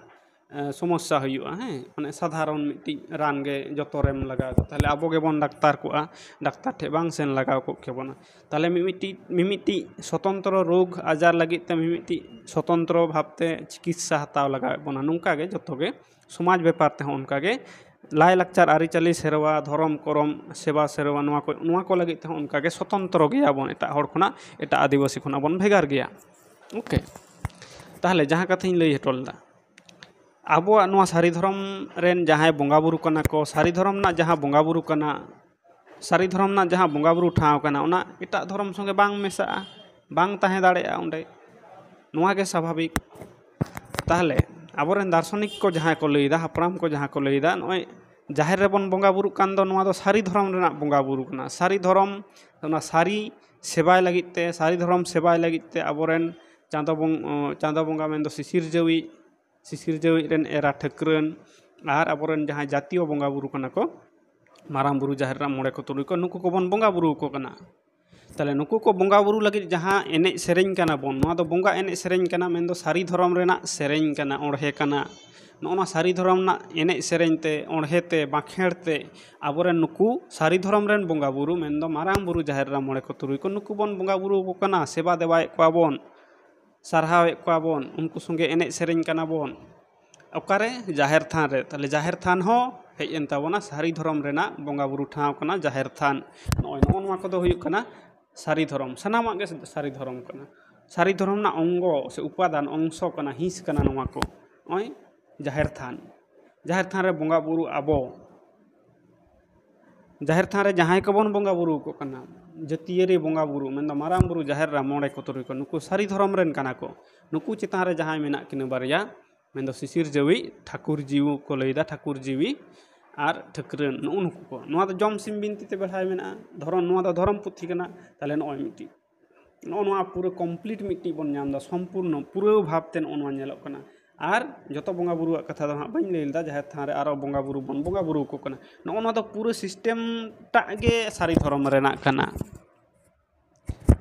ᱮᱸ, ᱥᱚᱢᱚᱥᱥᱟ ᱦᱩᱭᱩᱜᱼᱟ᱾ ᱦᱮᱸ, ᱢᱟᱱᱮ ᱥᱟᱫᱷᱟᱨᱚᱱ ᱢᱤᱫᱴᱤᱡ ᱨᱟᱱ ᱜᱮ ᱡᱚᱛᱚ ᱨᱮᱢ ᱞᱟᱜᱟᱣ ᱮᱫᱟ, ᱛᱟᱦᱞᱮ ᱟᱵᱚ ᱜᱮᱵᱚᱱ ᱰᱟᱠᱛᱟᱨ ᱠᱚᱜᱼᱟ, ᱰᱟᱠᱛᱟᱨ ᱴᱷᱮᱡ ᱵᱟᱝ ᱥᱮᱱ ᱞᱟᱜᱟᱣ ᱠᱚᱜ ᱠᱮᱵᱚᱱᱟ᱾ ᱛᱟᱦᱞᱮ ᱢᱤᱢᱤᱫᱴᱤᱡ, ᱢᱤᱢᱤᱫᱴᱤᱡ ᱥᱚᱛᱚᱱᱛᱨᱚ ᱨᱳᱜᱽ ᱟᱡᱟᱨ ᱞᱟᱹᱜᱤᱫ ᱛᱮ ᱢᱤᱢᱤᱫᱴᱤᱡ ᱥᱚᱛᱚᱱᱛᱨᱚ ᱵᱷᱟᱵᱽᱛᱮ ᱪᱤᱠᱤᱛᱥᱟ ᱦᱟᱛᱟᱣ ᱞᱟᱜᱟᱣᱮᱫ ᱵᱚᱱᱟ᱾ ᱱᱚᱝᱠᱟ ᱜᱮ ᱡᱚᱛᱚ ᱜᱮ ᱥᱚᱢᱟᱡᱽ ᱵᱮᱯᱟᱨ ᱛᱮᱦᱚᱸ ᱚᱱᱠᱟ ᱜᱮ, ᱞᱟᱭᱼᱞᱟᱠᱪᱟᱨ, ᱟᱹᱨᱤᱪᱟᱹᱞᱤ, ᱥᱮᱨᱣᱟ, ᱫᱷᱚᱨᱚᱢ, ᱠᱚᱨᱚᱢ, ᱥᱮᱵᱟ, ᱥᱮᱨᱣᱟ, ᱱᱚᱣᱟ ᱠᱚ, ᱱᱚᱣᱟ ᱠᱚ ᱞᱟᱹᱜᱤᱫ ᱛᱮᱦᱚᱸ ᱚᱱᱠᱟ ᱜᱮ ᱥᱚᱛᱚᱱᱛᱨᱚ ᱜᱮᱭᱟᱵᱚᱱ, ᱮᱴᱟᱜ ᱦᱚᱲ ᱠᱷᱚᱱᱟᱜ, ᱮᱴᱟᱜ ᱟᱹᱫᱤᱵᱟᱹᱥᱤ ᱠᱷᱚᱱᱟᱜ ᱵᱚᱱ ᱵᱷᱮᱜᱟᱨ ᱜᱮᱭᱟ᱾ ᱳᱠᱮ, ᱛᱟᱦᱞᱮ ᱡᱟᱦᱟᱸ ᱠᱟᱛᱷᱟᱧ ᱞᱟᱹᱭ ᱦᱚᱴᱚ ᱞᱮᱫᱟ, ᱟᱵᱚᱣᱟᱜ ᱱᱚᱣᱟ ᱥᱟᱹᱨᱤ ᱫᱷᱚᱨᱚᱢ ᱨᱮᱱ ᱡᱟᱦᱟᱸᱭ ᱵᱚᱸᱜᱟᱼᱵᱩᱨᱩ ᱠᱟᱱᱟ ᱠᱚ, ᱥᱟᱹᱨᱤ ᱫᱷᱚᱨᱚᱢ ᱨᱮᱱᱟᱜ ᱡᱟᱦᱟᱸ ᱵᱚᱸᱜᱟᱼᱵᱩᱨᱩ ᱠᱟᱱᱟ, ᱥᱟᱹᱨᱤ ᱫᱷᱚᱨᱚᱢ ᱨᱮᱱᱟᱜ ᱡᱟᱦᱟᱸ ᱵᱚᱸᱜᱟᱼᱵᱩᱨᱩ ᱴᱷᱟᱶ ᱠᱟᱱᱟ, ᱚᱱᱟ ᱮᱴᱟᱜ ᱫᱷᱚᱨᱚᱢ ᱥᱚᱸᱜᱮ ᱵᱟᱝ ᱢᱮᱥᱟᱜᱼᱟ, ᱵᱟᱝ ᱛᱟᱦᱮᱸ ᱫᱟᱲᱮᱭᱟᱜᱼᱟ ᱚᱸᱰᱮ᱾ ᱱᱚᱣᱟ ᱜᱮ ᱥᱟᱵᱷᱟᱵᱤᱠ᱾ ᱛᱟᱦᱞᱮ ᱟᱵᱚᱨᱮᱱ ᱫᱟᱨᱥᱚᱱᱤᱠ ᱠᱚ ᱡᱟᱦᱟᱸᱭ ᱠᱚ ᱞᱟᱹᱭᱫᱟ, ᱦᱟᱯᱲᱟᱢ ᱠᱚ ᱡᱟᱦᱟᱸ ᱠᱚ ᱞᱟᱹᱭᱫᱟ, ᱱᱚᱜᱼᱚᱭ ᱡᱟᱦᱮᱨ ᱨᱮᱵᱚᱱ ᱵᱚᱸᱜᱟᱼᱵᱩᱨᱩᱜ ᱠᱟᱱ ᱫᱚ, ᱱᱚᱣᱟ ᱫᱚ ᱥᱟᱹᱨᱤ ᱫᱷᱚᱨᱚᱢ ᱨᱮᱱᱟᱜ ᱵᱚᱸᱜᱟᱼᱵᱩᱨᱩ ᱠᱟᱱᱟ᱾ ᱥᱟᱹᱨᱤ ᱫᱷᱚᱨᱚᱢ, ᱚᱱᱟ ᱥᱟᱹᱨᱤ ᱥᱮᱵᱟᱭ ᱞᱟᱹᱜᱤᱫ ᱛᱮ, ᱥᱟᱹᱨᱤ ᱫᱷᱚᱨᱚᱢ ᱥᱮᱵᱟᱭ ᱞᱟᱹᱜᱤᱫ ᱛᱮ ᱟᱵᱚᱨᱮᱱ ᱪᱟᱸᱫᱚ ᱵᱚᱝ-, ᱪᱟᱸᱫᱚ ᱵᱚᱸᱜᱟ ᱢᱮᱱᱫᱚ ᱥᱤᱥᱤᱨᱡᱟᱹᱣᱤᱡ, ᱥᱤᱥᱤᱨᱡᱟᱹᱣᱤᱡ ᱨᱮᱱ ᱮᱨᱟ ᱴᱷᱟᱹᱠᱨᱟᱹᱱ ᱟᱨ ᱟᱵᱚᱨᱮᱱ ᱡᱟᱦᱟᱸᱭ ᱡᱟᱹᱛᱤᱭᱚ ᱵᱚᱸᱜᱟᱼᱵᱩᱨᱩ ᱠᱟᱱᱟ ᱠᱚ, ᱢᱟᱨᱟᱝ ᱵᱩᱨᱩ, ᱡᱟᱦᱮᱨ ᱮᱨᱟ, ᱢᱚᱬᱮ ᱠᱚ, ᱛᱩᱨᱩᱭ ᱠᱚ, ᱱᱩᱠᱩ ᱠᱚᱵᱚᱱ ᱵᱚᱸᱜᱟᱼᱵᱩᱨᱩ ᱟᱠᱚ ᱠᱟᱱᱟ᱾ ᱛᱟᱦᱞᱮ ᱱᱩᱠᱩ ᱠᱚ ᱵᱚᱸᱜᱟᱼᱵᱩᱨᱩ ᱞᱟᱹᱜᱤᱫ ᱡᱟᱦᱟᱸ ᱮᱱᱮᱡ ᱥᱮᱨᱮᱧ ᱠᱟᱱᱟ ᱵᱚᱱ, ᱱᱚᱣᱟ ᱫᱚ ᱵᱚᱸᱜᱟ ᱮᱱᱮᱡ ᱥᱮᱨᱮᱧ ᱠᱟᱱᱟ, ᱢᱮᱱᱫᱚ ᱥᱟᱹᱨᱤ ᱫᱷᱚᱨᱚᱢ ᱨᱮᱱᱟᱜ ᱥᱮᱨᱮᱧ ᱠᱟᱱᱟ, ᱚᱬᱦᱮ ᱠᱟᱱᱟ᱾ ᱱᱚᱜᱼᱚ ᱱᱚᱣᱟ ᱥᱟᱹᱨᱤ ᱫᱷᱚᱨᱚᱢ ᱨᱮᱱᱟᱜ ᱮᱱᱮᱡ ᱥᱮᱨᱮᱧ ᱛᱮ, ᱚᱬᱦᱮ ᱛᱮ, ᱵᱟᱸᱠᱷᱮᱲ ᱛᱮ ᱟᱵᱚᱨᱮᱱ ᱱᱩᱠᱩ ᱥᱟᱹᱨᱤ ᱫᱷᱚᱨᱚᱢ ᱨᱮᱱ ᱵᱚᱸᱜᱟᱼᱵᱩᱨᱩ, ᱢᱮᱱᱫᱚ ᱢᱟᱨᱟᱝ ᱵᱩᱨᱩ, ᱡᱟᱦᱮᱨ ᱮᱨᱟ, ᱢᱚᱬᱮ ᱠᱚ, ᱛᱩᱨᱩᱭ ᱠᱚ, ᱱᱩᱠᱩ ᱵᱚᱱ ᱵᱚᱸᱜᱟᱼᱵᱩᱨᱩ ᱟᱠᱚ ᱠᱟᱱᱟ, ᱥᱮᱵᱟ ᱫᱮᱵᱟᱭᱮᱫ ᱠᱚᱣᱟ ᱵᱚᱱ, ᱥᱟᱨᱦᱟᱣᱮᱫ ᱠᱚᱣᱟ ᱵᱚᱱ, ᱩᱱᱠᱩ ᱥᱚᱸᱜᱮ ᱮᱱᱮᱡ ᱥᱮᱨᱮᱧ ᱠᱟᱱᱟ ᱵᱚᱱ᱾ ᱚᱠᱟᱨᱮ? ᱡᱟᱦᱮᱨ ᱛᱷᱟᱱ ᱨᱮ᱾ ᱛᱟᱦᱞᱮ ᱡᱟᱦᱮᱨ ᱛᱷᱟᱱ ᱦᱚᱸ ᱦᱮᱡ ᱮᱱ ᱛᱟᱵᱚᱱᱟ, ᱥᱟᱹᱨᱤ ᱫᱷᱚᱨᱚᱢ ᱨᱮᱱᱟᱜ ᱵᱚᱸᱜᱟᱼᱵᱩᱨᱩ ᱴᱷᱟᱶ ᱠᱟᱱᱟ ᱡᱟᱦᱮᱨ ᱛᱷᱟᱱ᱾ ᱱᱚᱜᱼᱚᱭ ᱱᱚᱜᱼᱚ ᱱᱚᱣᱟ ᱠᱚᱫᱚ ᱦᱩᱭᱩᱜ ᱠᱟᱱᱟ ᱥᱟᱹᱨᱤ ᱫᱷᱚᱨᱚᱢ, ᱥᱟᱱᱟᱢᱟᱜ ᱜᱮ ᱥᱟᱹᱨᱤ ᱫᱷᱚᱨᱚᱢ ᱠᱟᱱᱟ᱾ ᱥᱟᱹᱨᱤ ᱫᱷᱚᱨᱚᱢ ᱨᱮᱱᱟᱜ ᱚᱝᱜᱚ ᱥᱮ ᱩᱯᱟᱫᱟᱱ, ᱚᱝᱥᱚ ᱠᱟᱱᱟ, ᱦᱤᱸᱥ ᱠᱟᱱᱟ ᱱᱚᱣᱟ ᱠᱚ᱾ ᱱᱚᱜᱼᱚᱭ ᱡᱟᱦᱮᱨ ᱛᱷᱟᱱ, ᱡᱟᱦᱮᱨ ᱛᱷᱟᱱ ᱨᱮ ᱵᱚᱸᱜᱟᱼᱵᱩᱨᱩ ᱟᱵᱚ, ᱡᱟᱦᱮᱨ ᱛᱷᱟᱱ ᱨᱮ ᱡᱟᱦᱟᱸᱭ ᱠᱚᱵᱚᱱ ᱵᱚᱸᱜᱟᱼᱵᱩᱨᱩ ᱟᱠᱚ ᱠᱟᱱᱟ, ᱡᱟᱹᱛᱤᱭᱟᱹᱨᱤ ᱵᱚᱸᱜᱟᱼᱵᱩᱨᱩ, ᱢᱮᱱᱫᱚ ᱢᱟᱨᱟᱝ ᱵᱩᱨᱩ, ᱡᱟᱦᱮᱨ ᱮᱨᱟ, ᱢᱚᱬᱮ ᱠᱚ, ᱛᱩᱨᱩᱭ ᱠᱚ, ᱱᱩᱠᱩ ᱥᱟᱹᱨᱤ ᱫᱷᱚᱨᱚᱢ ᱨᱮᱱ ᱠᱟᱱᱟ ᱠᱚ᱾ ᱱᱩᱠᱩ ᱪᱮᱛᱟᱱ ᱨᱮ ᱡᱟᱦᱟᱸᱭ ᱢᱮᱱᱟᱜ ᱠᱤᱱᱟᱹ ᱵᱟᱨᱭᱟ, ᱢᱮᱱᱫᱚ ᱥᱤᱥᱤᱨ ᱡᱟᱹᱣᱤᱡ ᱴᱷᱟᱹᱠᱩᱨ ᱡᱤᱣᱤ ᱠᱚ ᱞᱟᱹᱭᱫᱟ, ᱴᱷᱟᱹᱠᱩᱨ ᱡᱤᱣᱤ, ᱟᱨ ᱴᱷᱟᱹᱠᱨᱟᱹᱱ, ᱱᱩᱜᱼᱩ ᱱᱩᱠᱩ ᱠᱚ᱾ ᱱᱚᱣᱟ ᱫᱚ ᱡᱚᱢ ᱥᱤᱢ ᱵᱤᱱᱛᱤ ᱛᱮ ᱵᱮᱲᱦᱟᱭ ᱢᱮᱱᱟᱜᱼᱟ, ᱫᱷᱚᱨᱚᱢ, ᱱᱚᱣᱟ ᱫᱚ ᱫᱷᱚᱨᱚᱢ ᱯᱩᱛᱷᱤ ᱠᱟᱱᱟ᱾ ᱛᱟᱦᱚᱞᱮ ᱱᱚᱜᱼᱚᱭ ᱢᱤᱫᱴᱤᱡ, ᱱᱚᱜᱼᱚ ᱱᱚᱣᱟ ᱯᱩᱨᱟᱹ complete ᱢᱤᱫᱴᱤᱡ ᱵᱚᱱ ᱧᱟᱢ ᱮᱫᱟ, ᱥᱚᱢᱯᱩᱨᱱᱚ ᱯᱩᱨᱟᱹᱣ ᱵᱷᱟᱵᱽ ᱛᱮ ᱱᱚᱜᱼᱚ ᱱᱚᱣᱟ ᱧᱮᱞᱚᱜ ᱠᱟᱱᱟ᱾ ᱟᱨ ᱡᱚᱛᱚ ᱵᱚᱸᱜᱟ ᱵᱩᱨᱩᱣᱟᱜ ᱠᱟᱛᱷᱟ ᱫᱚ ᱦᱟᱸᱜ ᱵᱟᱹᱧ ᱞᱟᱹᱭ ᱞᱮᱫᱟ, ᱡᱟᱦᱮᱨ ᱛᱷᱟᱱ ᱨᱮ ᱟᱨᱚ ᱵᱚᱸᱜᱟ ᱵᱩᱨᱩ ᱵᱚᱱ ᱵᱚᱸᱜᱟ ᱵᱩᱨᱩ ᱟᱠᱚ ᱠᱟᱱᱟ᱾ ᱱᱚᱜᱼᱚ ᱱᱚᱣᱟ ᱫᱚ ᱯᱩᱨᱟᱹ system ᱴᱟᱜ ᱜᱮ ᱥᱟᱹᱨᱤ ᱫᱷᱚᱨᱚᱢ ᱨᱮᱱᱟᱜ ᱠᱟᱱᱟ᱾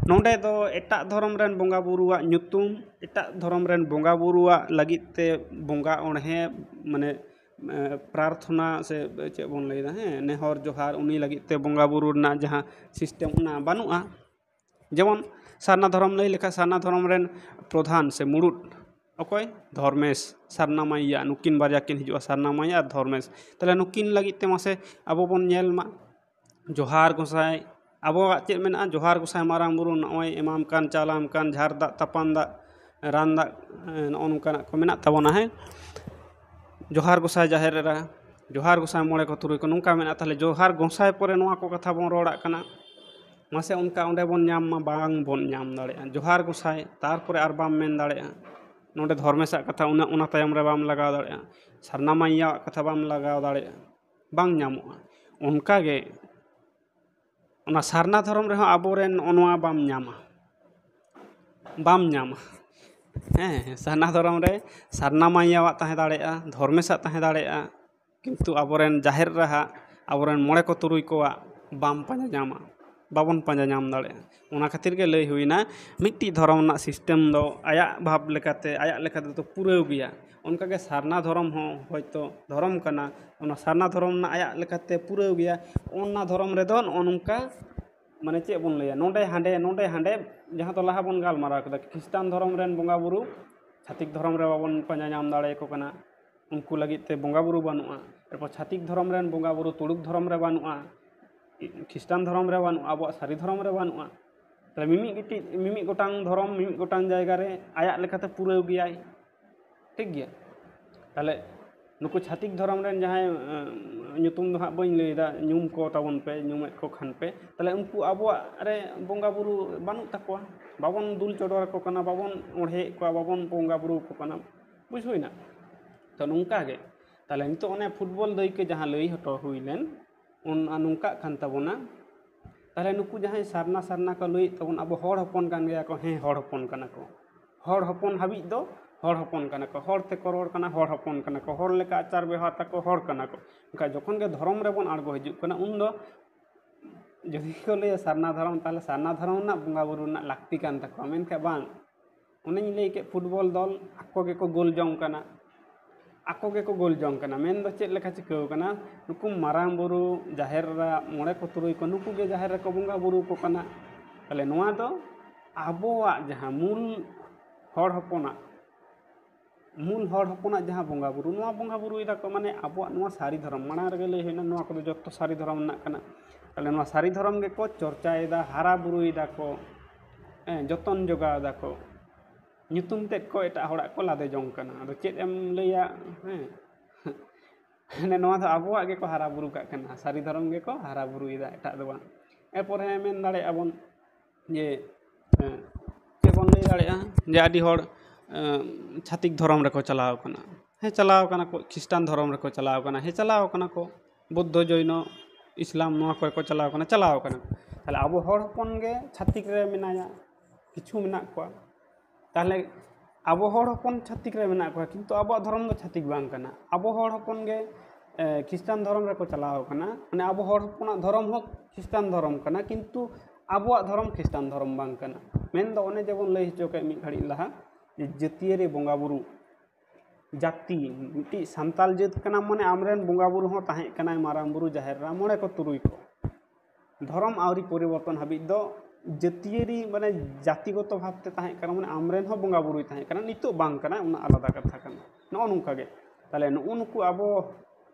ᱱᱚᱰᱮ ᱫᱚ ᱮᱴᱟᱜ ᱫᱷᱚᱨᱚᱢ ᱨᱮᱱ ᱵᱚᱸᱜᱟ ᱵᱩᱨᱩᱣᱟᱜ ᱧᱩᱛᱩᱢ, ᱮᱴᱟᱜ ᱫᱷᱚᱨᱚᱢ ᱨᱮᱱ ᱵᱚᱸᱜᱟ ᱵᱩᱨᱩᱣᱟᱜ ᱞᱟᱹᱜᱤᱫ ᱛᱮ ᱵᱚᱸᱜᱟ ᱚᱬᱦᱮ, ᱢᱟᱱᱮ, ᱮ, ᱯᱨᱟᱨᱛᱷᱚᱱᱟ ᱥᱮ ᱪᱮᱫ ᱵᱚᱱ ᱞᱟᱹᱭᱫᱟ, ᱦᱮᱸ, ᱱᱮᱦᱚᱨ ᱡᱚᱦᱟᱨ, ᱩᱱᱤ ᱞᱟᱹᱜᱤᱫ ᱛᱮ ᱵᱚᱸᱜᱟ ᱵᱩᱨᱩ ᱨᱮᱱᱟᱜ ᱡᱟᱦᱟᱸ system, ᱚᱱᱟ ᱵᱟᱹᱱᱩᱜᱼᱟ᱾ ᱡᱮᱢᱚᱱ ᱥᱟᱨᱱᱟ ᱫᱷᱚᱨᱚᱢ ᱞᱟᱹᱭ ᱞᱮᱠᱷᱟᱱ, ᱥᱟᱨᱱᱟ ᱫᱷᱚᱨᱚᱢ ᱨᱮᱱ ᱯᱨᱚᱫᱷᱟᱱ ᱥᱮ ᱢᱩᱲᱩᱫ ᱚᱠᱚᱭ? ᱫᱷᱚᱨᱢᱮᱥ, ᱥᱟᱨᱱᱟ ᱢᱟᱭᱭᱟ, ᱱᱩᱠᱤᱱ ᱵᱟᱨᱭᱟ ᱠᱤᱱ ᱦᱤᱡᱩᱜᱼᱟ, ᱥᱟᱨᱱᱟ ᱢᱟᱭᱭᱟ ᱟᱨ ᱫᱷᱚᱨᱢᱮᱥ᱾ ᱛᱟᱦᱚᱞᱮ ᱱᱩᱠᱤᱱ ᱞᱟᱹᱜᱤᱫ ᱛᱮ ᱢᱟᱥᱮ ᱟᱵᱚ ᱵᱚᱱ ᱧᱮᱞ ᱢᱟ, ᱡᱚᱦᱟᱨ ᱜᱚᱸᱥᱟᱭ, ᱟᱵᱚᱣᱟᱜ ᱪᱮᱫ ᱢᱮᱱᱟᱜᱼᱟ? ᱡᱚᱦᱟᱨ ᱜᱚᱸᱥᱟᱭ ᱢᱟᱨᱟᱝ ᱵᱩᱨᱩ, ᱱᱚᱜᱼᱚᱭ ᱮᱢᱟᱢ ᱠᱟᱱ, ᱪᱟᱞᱟᱢ ᱠᱟᱱ, ᱡᱷᱟᱨ ᱫᱟᱜ, ᱛᱟᱯᱟᱱ ᱫᱟᱜ, ᱨᱟᱱ ᱫᱟᱜ, ᱮ, ᱱᱚᱜᱼᱚ ᱱᱚᱝᱠᱟᱱᱟᱜ ᱠᱚ ᱢᱮᱱᱟᱜ ᱛᱟᱵᱚᱱᱟ, ᱦᱮᱸ᱾ ᱡᱚᱦᱟᱨ ᱜᱚᱸᱥᱟᱭ ᱡᱟᱦᱮᱨ ᱮᱨᱟ, ᱡᱚᱦᱟᱨ ᱜᱚᱸᱥᱟᱭ ᱢᱚᱬᱮ ᱠᱚ ᱛᱩᱨᱩᱭ ᱠᱚ, ᱱᱚᱝᱠᱟ ᱢᱮᱱᱟᱜᱼᱟ᱾ ᱛᱟᱦᱚᱞᱮ ᱡᱚᱦᱟᱨ ᱜᱚᱸᱥᱟᱭ ᱯᱚᱨᱮ ᱱᱚᱣᱟ ᱠᱚ ᱠᱟᱛᱷᱟ ᱵᱚᱱ ᱨᱚᱲᱟᱜ ᱠᱟᱱᱟ, ᱢᱟᱥᱮ ᱚᱱᱠᱟ ᱚᱸᱰᱮ ᱵᱚᱱ ᱧᱟᱢ ᱢᱟ, ᱵᱟᱝ ᱵᱚᱱ ᱧᱟᱢ ᱫᱟᱲᱮᱭᱟᱜᱼᱟ᱾ ᱡᱚᱦᱟᱨ ᱜᱚᱸᱥᱟᱭ, ᱛᱟᱨᱯᱚᱨᱮ ᱟᱨ ᱵᱟᱢ ᱢᱮᱱ ᱫᱟᱲᱮᱭᱟᱜᱼᱟ᱾ ᱱᱚᱰᱮ ᱫᱷᱚᱨᱢᱮᱥᱟᱜ ᱠᱟᱛᱷᱟ ᱚᱱᱟ, ᱚᱱᱟ ᱛᱟᱭᱚᱢ ᱨᱮ ᱵᱟᱢ ᱞᱟᱜᱟᱣ ᱫᱟᱲᱮᱭᱟᱜᱼᱟ᱾ ᱥᱟᱨᱱᱟ ᱢᱟᱭᱭᱟᱣᱟᱜ ᱠᱟᱛᱷᱟ ᱵᱟᱢ ᱞᱟᱜᱟᱣ ᱫᱟᱲᱮᱭᱟᱜᱼᱟ, ᱵᱟᱝ ᱧᱟᱢᱚᱜᱼᱟ᱾ ᱚᱱᱠᱟᱜᱮ ᱚᱱᱟ ᱥᱟᱨᱱᱟ ᱫᱷᱚᱨᱚᱢ ᱨᱮᱦᱚᱸ ᱟᱵᱚᱨᱮᱱ ᱱᱚᱜᱼᱚ ᱱᱚᱣᱟ ᱵᱟᱢ ᱧᱟᱢᱟ, ᱵᱟᱢ ᱧᱟᱢᱟ᱾ ᱦᱮᱸ, ᱥᱟᱨᱱᱟ ᱫᱷᱚᱨᱚᱢ ᱨᱮ ᱥᱟᱨᱱᱟ ᱢᱟᱭᱭᱟᱣᱟᱜ ᱛᱟᱦᱮᱸ ᱫᱟᱲᱮᱭᱟᱜᱼᱟ, ᱫᱷᱚᱨᱢᱮᱥᱟᱜ ᱛᱟᱦᱮᱸ ᱫᱟᱲᱮᱭᱟᱜᱼᱟ, ᱠᱤᱱᱛᱩ ᱟᱵᱚᱨᱮᱱ ᱡᱟᱦᱮᱨ ᱮᱨᱟᱦᱟᱜ, ᱟᱵᱚᱨᱮᱱ ᱢᱚᱬᱮ ᱠᱚ ᱛᱩᱨᱩᱭ ᱠᱚᱣᱟᱜ ᱵᱟᱢ ᱯᱟᱸᱡᱟ ᱧᱟᱢᱟ, ᱵᱟᱵᱚᱱ ᱯᱟᱸᱡᱟ ᱧᱟᱢ ᱫᱟᱲᱮᱭᱟᱜᱼᱟ᱾ ᱚᱱᱟ ᱠᱷᱟᱹᱛᱤᱨ ᱜᱮ ᱞᱟᱹᱭ ᱦᱩᱭᱱᱟ, ᱢᱤᱫᱴᱤᱡ ᱫᱷᱚᱨᱚᱢ ᱨᱮᱱᱟᱜ system ᱫᱚ ᱟᱭᱟᱜ ᱵᱷᱟᱵᱽ ᱞᱮᱠᱟᱛᱮ, ᱟᱭᱟᱜ ᱞᱮᱠᱟ ᱛᱮᱫᱚ ᱯᱩᱨᱟᱹᱣ ᱜᱮᱭᱟ᱾ ᱚᱱᱠᱟᱜᱮ ᱥᱟᱨᱱᱟ ᱫᱷᱚᱨᱚᱢ ᱦᱚᱸ ᱦᱚᱭᱛᱳ ᱫᱷᱚᱨᱚᱢ ᱠᱟᱱᱟ, ᱚᱱᱟ ᱥᱟᱨᱱᱟ ᱫᱷᱚᱨᱚᱢ ᱨᱮᱱᱟᱜ ᱟᱭᱟᱜ ᱞᱮᱠᱟᱛᱮ ᱯᱩᱨᱟᱹᱣ ᱜᱮᱭᱟ᱾ ᱚᱱᱟ ᱫᱷᱚᱨᱚᱢ ᱨᱮᱫᱚ ᱱᱚᱜᱼᱚ ᱱᱚᱝᱠᱟ, ᱢᱟᱱᱮ ᱪᱮᱫ ᱵᱚᱱ ᱞᱟᱹᱭᱟ, ᱱᱚᱰᱮ ᱦᱟᱸᱰᱮ, ᱱᱚᱰᱮ ᱦᱟᱸᱰᱮ, ᱡᱟᱦᱟᱸ ᱫᱚ ᱞᱟᱦᱟ ᱵᱚᱱ ᱜᱟᱞᱢᱟᱨᱟᱣ ᱠᱮᱫᱟ, ᱠᱷᱨᱤᱥᱴᱟᱱ ᱫᱷᱚᱨᱚᱢ ᱨᱮᱱ ᱵᱚᱸᱜᱟ ᱵᱩᱨᱩ ᱪᱷᱟᱹᱛᱤᱠ ᱫᱷᱚᱨᱚᱢ ᱨᱮ ᱵᱟᱵᱚᱱ ᱯᱟᱸᱡᱟ ᱧᱟᱢ ᱫᱟᱲᱮᱭᱟᱠᱚ ᱠᱟᱱᱟ, ᱩᱱᱠᱩ ᱞᱟᱹᱜᱤᱫ ᱛᱮ ᱵᱚᱸᱜᱟ ᱵᱩᱨᱩ ᱵᱟᱹᱱᱩᱜᱼᱟ᱾ ᱮᱨᱯᱚᱨ ᱪᱷᱟᱹᱛᱤᱠ ᱫᱷᱚᱨᱚᱢ ᱨᱮᱱ ᱵᱚᱸᱜᱟ ᱵᱩᱨᱩ ᱛᱩᱲᱩᱠ ᱫᱷᱚᱨᱚᱢ ᱨᱮ ᱵᱟᱹᱱᱩᱜᱼᱟ, ᱠᱷᱨᱤᱥᱴᱟᱱ ᱫᱷᱚᱨᱚᱢ ᱨᱮ ᱵᱟᱹᱱᱩᱜᱼᱟ, ᱟᱵᱚᱣᱟᱜ ᱥᱟᱹᱨᱤ ᱫᱷᱚᱨᱚᱢ ᱨᱮ ᱵᱟᱹᱱᱩᱜᱼᱟ᱾ ᱛᱟᱦᱞᱮ ᱢᱤᱢᱤᱫ ᱜᱤᱴᱤᱡ, ᱢᱤᱢᱤᱫ ᱜᱚᱴᱟᱝ ᱫᱷᱚᱨᱚᱢ ᱢᱤᱢᱤᱫ ᱜᱚᱴᱟᱝ ᱡᱟᱭᱜᱟ ᱨᱮ ᱟᱭᱟᱜ ᱞᱮᱠᱟᱛᱮ ᱯᱩᱨᱟᱹᱣ ᱜᱮᱭᱟᱭ, ᱴᱷᱤᱠ ᱜᱮᱭᱟ᱾ ᱛᱟᱦᱞᱮ ᱱᱩᱠᱩ ᱪᱷᱟᱹᱛᱤᱠ ᱫᱷᱚᱨᱚᱢ ᱨᱮᱱ ᱡᱟᱦᱟᱸᱭ, ᱮᱸ, ᱧᱩᱛᱩᱢ ᱫᱚ ᱦᱟᱸᱜ ᱵᱟᱹᱧ ᱞᱟᱹᱭᱫᱟ, ᱧᱩᱢ ᱠᱚ ᱛᱟᱵᱚᱱ ᱯᱮ, ᱧᱩᱢᱮᱫ ᱠᱚ ᱠᱷᱟᱱ ᱯᱮ, ᱛᱟᱦᱞᱮ ᱩᱱᱠᱩ ᱟᱵᱚᱣᱟᱜ ᱨᱮ ᱵᱚᱸᱜᱟ ᱵᱩᱨᱩ ᱵᱟᱹᱱᱩᱜ ᱛᱟᱠᱚᱣᱟ, ᱵᱟᱵᱚᱱ ᱫᱩᱞ ᱪᱚᱰᱚᱨ ᱟᱠᱚ ᱠᱟᱱᱟ, ᱵᱟᱵᱚᱱ ᱚᱬᱦᱮᱭᱮᱫ ᱠᱚᱣᱟ, ᱵᱟᱵᱚᱱ ᱵᱚᱸᱜᱟ ᱵᱩᱨᱩ ᱟᱠᱚ ᱠᱟᱱᱟ, ᱵᱩᱡᱽ ᱦᱩᱭᱱᱟ? ᱛᱚ ᱱᱚᱝᱠᱟ ᱜᱮ ᱛᱟᱦᱚᱞᱮ ᱱᱤᱛᱚᱜ ᱚᱱᱮ ᱯᱷᱩᱴᱵᱚᱞ ᱫᱟᱹᱭ ᱠᱚ ᱡᱟᱦᱟᱸ ᱞᱟᱹᱭ ᱦᱚᱴᱚ ᱦᱩᱭ ᱞᱮᱱ, ᱚᱱᱟ ᱱᱚᱝᱠᱟᱜ ᱠᱟᱱ ᱛᱟᱵᱚᱱᱟ᱾ ᱛᱟᱦᱚᱞᱮ ᱱᱩᱠᱩ ᱡᱟᱦᱟᱸᱭ ᱥᱟᱨᱱᱟ ᱥᱟᱨᱱᱟ ᱠᱚ ᱞᱟᱹᱭᱮᱫ ᱛᱟᱵᱚᱱ, ᱟᱵᱚ ᱦᱚᱲ ᱦᱚᱯᱚᱱ ᱠᱟᱱ ᱜᱮᱭᱟ ᱠᱚ, ᱦᱮᱸ, ᱦᱚᱲ ᱦᱚᱯᱚᱱ ᱠᱟᱱᱟ ᱠᱚ᱾ ᱦᱚᱲ ᱦᱚᱯᱚᱱ ᱦᱟᱹᱵᱤᱡ ᱫᱚ ᱦᱚᱲ ᱦᱚᱯᱚᱱ ᱠᱟᱱᱟ ᱠᱚ, ᱦᱚᱲ ᱛᱮᱠᱚ ᱨᱚᱲ ᱠᱟᱱᱟ, ᱦᱚᱲ ᱦᱚᱯᱚᱱ ᱠᱟᱱᱟ ᱠᱚ, ᱦᱚᱲ ᱞᱮᱠᱟ ᱟᱪᱟᱨ ᱵᱮᱣᱦᱟᱨ ᱛᱟᱠᱚ, ᱦᱚᱲ ᱠᱟᱱᱟ ᱠᱚ᱾ ᱢᱮᱱᱠᱷᱟᱱ ᱡᱚᱠᱷᱚᱱ ᱜᱮ ᱫᱷᱚᱨᱚᱢ ᱨᱮᱵᱚᱱ ᱟᱬᱜᱚ ᱦᱤᱡᱩᱜ ᱠᱟᱱᱟ, ᱩᱱᱫᱚ ᱡᱩᱫᱤ ᱠᱚ ᱞᱟᱹᱭᱟ ᱥᱟᱨᱱᱟ ᱫᱷᱚᱨᱚᱢ, ᱛᱟᱦᱚᱞᱮ ᱥᱟᱨᱱᱟ ᱫᱷᱚᱨᱚᱢ ᱨᱮᱱᱟᱜ ᱵᱚᱸᱜᱟ ᱵᱩᱨᱩ ᱨᱮᱱᱟᱜ ᱞᱟᱹᱠᱛᱤ ᱠᱟᱱ ᱛᱟᱠᱚᱣᱟ᱾ ᱢᱮᱱᱠᱷᱟᱱ ᱵᱟᱝ, ᱚᱱᱮᱧ ᱞᱟᱹᱭ ᱠᱮᱫ, ᱯᱷᱩᱴᱵᱚᱞ ᱫᱚᱞ ᱟᱠᱚ ᱜᱮᱠᱚ ᱜᱳᱞ ᱡᱚᱝ ᱠᱟᱱᱟ, ᱟᱠᱚ ᱜᱮᱠᱚ ᱜᱳᱞ ᱡᱚᱝ ᱠᱟᱱᱟ᱾ ᱢᱮᱱᱫᱚ ᱪᱮᱫ ᱞᱮᱠᱟ ᱪᱤᱠᱟᱹᱣ ᱠᱟᱱᱟ? ᱱᱩᱠᱩ ᱢᱟᱨᱟᱝ ᱵᱩᱨᱩ, ᱡᱟᱦᱮᱨ ᱮᱨᱟ, ᱢᱚᱬᱮ ᱠᱚ ᱛᱩᱨᱩᱭ ᱠᱚ, ᱱᱩᱠᱩ ᱜᱮ ᱡᱟᱦᱮᱨ ᱨᱮᱠᱚ ᱵᱚᱸᱜᱟ ᱵᱩᱨᱩ ᱠᱚ ᱠᱟᱱᱟ᱾ ᱛᱟᱦᱚᱞᱮ ᱱᱚᱣᱟ ᱫᱚ ᱟᱵᱚᱣᱟᱜ ᱡᱟᱦᱟᱸ ᱢᱩᱞ ᱦᱚᱲ ᱦᱚᱯᱚᱱᱟᱜ, ᱢᱩᱞ ᱦᱚᱲ ᱦᱚᱯᱚᱱᱟᱜ ᱡᱟᱦᱟᱸ ᱵᱚᱸᱜᱟ ᱵᱩᱨᱩ, ᱱᱚᱣᱟ ᱵᱚᱸᱜᱟ ᱵᱩᱨᱩᱭ ᱫᱟᱠᱚ, ᱢᱟᱱᱮ ᱟᱵᱚᱣᱟᱜ ᱱᱚᱣᱟ ᱥᱟᱹᱨᱤ ᱫᱷᱚᱨᱚᱢ, ᱢᱟᱲᱟᱝ ᱨᱮᱜᱮ ᱞᱟᱹᱭ ᱦᱩᱭᱱᱟ, ᱱᱚᱣᱟ ᱠᱚᱫᱚ ᱡᱚᱛᱚ ᱥᱟᱹᱨᱤ ᱫᱷᱚᱨᱚᱢ ᱨᱮᱱᱟᱜ ᱠᱟᱱᱟ᱾ ᱛᱟᱦᱚᱞᱮ ᱱᱚᱣᱟ ᱥᱟᱹᱨᱤ ᱫᱷᱚᱨᱚᱢ ᱜᱮᱠᱚ ᱪᱚᱨᱪᱟᱭᱮᱫᱟ, ᱦᱟᱨᱟ ᱵᱩᱨᱩᱭ ᱫᱟᱠᱚ, ᱦᱮᱸ, ᱡᱚᱛᱚᱱ ᱡᱚᱜᱟᱣ ᱫᱟᱠᱚ, ᱧᱩᱛᱩᱢ ᱛᱮᱫ ᱠᱚ ᱮᱴᱟᱜ ᱦᱚᱲᱟᱜ ᱠᱚ ᱞᱟᱫᱮ ᱡᱚᱝ ᱠᱟᱱᱟ᱾ ᱟᱫᱚ ᱪᱮᱫ ᱮᱢ ᱞᱟᱹᱭᱟ, ᱦᱮᱸ, ᱢᱟᱱᱮ ᱱᱚᱣᱟ ᱫᱚ ᱟᱵᱚᱣᱟᱜ ᱜᱮᱠᱚ ᱦᱟᱨᱟ ᱵᱩᱨᱩ ᱠᱟᱜ ᱠᱟᱱᱟ, ᱥᱟᱹᱨᱤ ᱫᱷᱚᱨᱚᱢ ᱜᱮᱠᱚ ᱦᱟᱨᱟ ᱵᱩᱨᱩᱭᱮᱫᱟ, ᱮᱴᱟᱜ ᱫᱚ ᱵᱟᱝ᱾ ᱮᱨᱯᱚᱨᱮ ᱢᱮᱱ ᱫᱟᱲᱮᱭᱟᱜᱼᱟ ᱵᱚᱱ ᱡᱮ, ᱦᱮᱸ, ᱪᱮᱫ ᱵᱚᱱ ᱞᱟᱹᱭ ᱫᱟᱲᱮᱭᱟᱜᱼᱟ ᱡᱮ ᱟᱹᱰᱤ ᱦᱚᱲ, ᱮᱸ, ᱪᱷᱟᱹᱛᱤᱠ ᱫᱷᱚᱨᱚᱢ ᱨᱮᱠᱚ ᱪᱟᱞᱟᱣ ᱠᱟᱱᱟ, ᱦᱮᱸ, ᱪᱟᱞᱟᱣ ᱠᱟᱱᱟ ᱠᱚ, ᱠᱷᱨᱤᱥᱴᱟᱱ ᱫᱷᱚᱨᱚᱢ ᱨᱮᱠᱚ ᱪᱟᱞᱟᱣ ᱠᱟᱱᱟ, ᱦᱮᱸ, ᱪᱟᱞᱟᱣ ᱠᱟᱱᱟ ᱠᱚ, ᱵᱩᱫᱽᱫᱷᱚ, ᱡᱚᱭᱱᱚ, ᱤᱥᱞᱟᱢ, ᱱᱚᱣᱟ ᱠᱚᱨᱮ ᱠᱚ ᱪᱟᱞᱟᱣ ᱠᱟᱱᱟ, ᱪᱟᱞᱟᱣ ᱠᱟᱱᱟ ᱠᱚ᱾ ᱛᱟᱦᱚᱞᱮ ᱟᱵᱚ ᱦᱚᱲ ᱦᱚᱯᱚᱱ ᱜᱮ ᱪᱷᱟᱹᱛᱤᱠ ᱨᱮ ᱢᱮᱱᱟᱭᱟ, ᱠᱤᱪᱷᱩ ᱢᱮᱱᱟᱜ ᱠᱚᱣᱟ᱾ ᱛᱟᱦᱚᱞᱮ ᱟᱵᱚ ᱦᱚᱲ ᱦᱚᱯᱚᱱ ᱪᱷᱟᱹᱛᱤᱠ ᱨᱮ ᱢᱮᱱᱟᱜ ᱠᱚᱣᱟ, ᱠᱤᱱᱛᱩ ᱟᱵᱚᱣᱟᱜ ᱫᱷᱚᱨᱚᱢ ᱫᱚ ᱪᱷᱟᱹᱛᱤᱠ ᱵᱟᱝ ᱠᱟᱱᱟ᱾ ᱟᱵᱚ ᱦᱚᱲ ᱦᱚᱯᱚᱱ ᱜᱮ, ᱮ, ᱠᱷᱨᱤᱥᱴᱟᱱ ᱫᱷᱚᱨᱚᱢ ᱨᱮᱠᱚ ᱪᱟᱞᱟᱣ ᱠᱟᱱᱟ᱾ ᱢᱟᱱᱮ ᱟᱵᱚ ᱦᱚᱲ ᱦᱚᱯᱚᱱᱟᱜ ᱫᱷᱚᱨᱚᱢ ᱦᱚᱸ ᱠᱷᱨᱤᱥᱴᱟᱱ ᱫᱷᱚᱨᱚᱢ ᱠᱟᱱᱟ, ᱠᱤᱱᱛᱩ ᱟᱵᱚᱣᱟᱜ ᱫᱷᱚᱨᱚᱢ ᱠᱷᱨᱤᱥᱴᱟᱱ ᱫᱷᱚᱨᱚᱢ ᱵᱟᱝ ᱠᱟᱱᱟ᱾ ᱢᱮᱱᱫᱚ ᱚᱱᱮ ᱡᱮᱵᱚᱱ ᱞᱟᱹᱭ ᱦᱚᱪᱚ ᱠᱮᱫ ᱢᱤᱫ ᱜᱷᱟᱹᱲᱤᱡ ᱞᱟᱦᱟ, ᱡᱮ ᱡᱟᱹᱛᱤᱭᱟᱹᱨᱤ ᱵᱚᱸᱜᱟ ᱵᱩᱨᱩ, ᱡᱟᱹᱛᱤ, ᱢᱤᱫᱴᱤᱡ ᱥᱟᱱᱛᱟᱞ ᱡᱟᱹᱛ ᱠᱟᱱᱟᱢ ᱢᱟᱱᱮ ᱟᱢᱨᱮᱱ ᱵᱚᱸᱜᱟ ᱵᱩᱨᱩ ᱦᱚᱸ ᱛᱟᱦᱮᱸ ᱠᱟᱱᱟᱭ, ᱢᱟᱨᱟᱝ ᱵᱩᱨᱩ, ᱡᱟᱦᱮᱨ ᱮᱨᱟ, ᱢᱚᱬᱮ ᱠᱚ ᱛᱩᱨᱩᱭ ᱠᱚ᱾ ᱫᱷᱚᱨᱚᱢ ᱟᱹᱣᱨᱤ ᱯᱚᱨᱤᱵᱚᱨᱛᱚᱱ ᱦᱟᱹᱵᱤᱡ ᱫᱚ ᱡᱟᱹᱛᱤᱭᱟᱹᱨᱤ, ᱢᱟᱱᱮ ᱡᱟᱹᱛᱤᱜᱚᱛᱚ ᱵᱷᱟᱵᱽᱛᱮ ᱛᱟᱦᱮᱸ ᱠᱟᱱᱟ, ᱢᱟᱱᱮ ᱟᱢᱨᱮᱱ ᱦᱚᱸ ᱵᱚᱸᱜᱟ ᱵᱩᱨᱩᱭ ᱛᱟᱦᱮᱸ ᱠᱟᱱᱟ, ᱱᱤᱛᱚᱜ ᱵᱟᱝ ᱠᱟᱱᱟ, ᱚᱱᱟ ᱟᱞᱟᱫᱟ ᱠᱟᱛᱷᱟ ᱠᱟᱱᱟ᱾ ᱱᱚᱜᱼᱚ ᱱᱚᱝᱠᱟ ᱜᱮ᱾ ᱛᱟᱦᱚᱞᱮ ᱱᱩᱜᱼᱩ ᱱᱩᱠᱩ ᱟᱵᱚ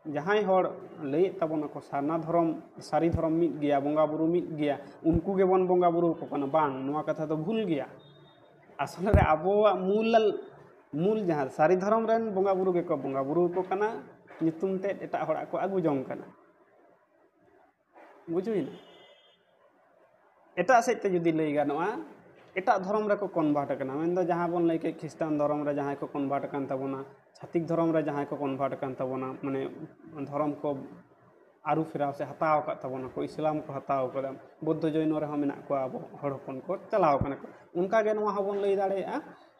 ᱡᱟᱦᱟᱸᱭ ᱦᱚᱲ ᱞᱟᱹᱭᱮᱫ ᱛᱟᱵᱚᱱᱟᱠᱚ ᱥᱟᱨᱱᱟ ᱫᱷᱚᱨᱚᱢ, ᱥᱟᱹᱨᱤ ᱫᱷᱚᱨᱚᱢ ᱢᱤᱫ ᱜᱮᱭᱟ, ᱵᱚᱸᱜᱟ ᱵᱩᱨᱩ ᱢᱤᱫ ᱜᱮᱭᱟ, ᱩᱱᱠᱩ ᱜᱮᱵᱚᱱ ᱵᱚᱸᱜᱟ ᱵᱩᱨᱩ ᱟᱠᱚ ᱠᱟᱱᱟ, ᱵᱟᱝ, ᱱᱚᱣᱟ ᱠᱟᱛᱷᱟ ᱫᱚ ᱵᱷᱩᱞ ᱜᱮᱭᱟ᱾ ᱟᱥᱚᱞ ᱨᱮ ᱟᱵᱚᱣᱟᱜ ᱢᱩᱞ, ᱢᱩᱞ ᱡᱟᱦᱟᱸ ᱥᱟᱹᱨᱤ ᱫᱷᱚᱨᱚᱢ ᱨᱮᱱ ᱵᱚᱸᱜᱟ ᱵᱩᱨᱩ ᱜᱮᱠᱚ ᱵᱚᱸᱜᱟ ᱵᱩᱨᱩ ᱟᱠᱚ ᱠᱟᱱᱟ, ᱧᱩᱛᱩᱢ ᱛᱮᱫ ᱮᱴᱟᱜ ᱦᱚᱲᱟᱜ ᱠᱚ ᱟᱹᱜᱩ ᱡᱚᱝ ᱠᱟᱱᱟ᱾ ᱵᱩᱡᱷᱟᱹᱣᱮᱱᱟ? ᱮᱴᱟᱜ ᱥᱮᱫ ᱛᱮ ᱡᱩᱫᱤ ᱞᱟᱹᱭ ᱜᱟᱱᱚᱜᱼᱟ, ᱮᱴᱟᱜ ᱫᱷᱚᱨᱚᱢ ᱨᱮᱠᱚ ᱠᱚᱱᱵᱷᱟᱨᱴ ᱟᱠᱟᱱᱟ᱾ ᱢᱮᱱᱫᱚ ᱡᱟᱦᱟᱸ ᱵᱚᱱ ᱞᱟᱹᱭ ᱠᱮᱫ ᱠᱷᱨᱤᱥᱴᱟᱱ ᱫᱷᱚᱨᱚᱢ ᱨᱮ ᱡᱟᱦᱟᱸᱭ ᱠᱚ ᱠᱚᱱᱵᱷᱟᱨᱴ ᱟᱠᱟᱱ ᱛᱟᱵᱚᱱᱟ, ᱪᱷᱟᱹᱛᱤᱠ ᱫᱷᱚᱨᱚᱢ ᱨᱮ ᱡᱟᱦᱟᱸᱭ ᱠᱚ ᱠᱚᱱᱵᱷᱟᱨᱴ ᱟᱠᱟᱱ ᱛᱟᱵᱚᱱᱟ, ᱢᱟᱱᱮ ᱫᱷᱚᱨᱚᱢ ᱠᱚ ᱟᱹᱨᱩ ᱯᱷᱮᱨᱟᱣ ᱥᱮ ᱦᱟᱛᱟᱣ ᱟᱠᱟᱫ ᱛᱟᱵᱚᱱᱟ ᱠᱚ, ᱤᱥᱞᱟᱢ ᱠᱚ ᱦᱟᱛᱟᱣ ᱟᱠᱟᱫᱟ, ᱵᱳᱫᱽᱫᱷᱚ ᱡᱚᱭᱱᱚ ᱨᱮᱦᱚᱸ ᱢᱮᱱᱟᱜ ᱠᱚᱣᱟ ᱟᱵᱚ ᱦᱚᱲ ᱦᱚᱯᱚᱱ ᱠᱚ, ᱪᱟᱞᱟᱣ ᱟᱠᱟᱱᱟ ᱠᱚ᱾ ᱚᱱᱠᱟᱜᱮ ᱱᱚᱣᱟ ᱦᱚᱸᱵᱚᱱ ᱞᱟᱹᱭ ᱫᱟᱲᱮᱭᱟᱜᱼᱟ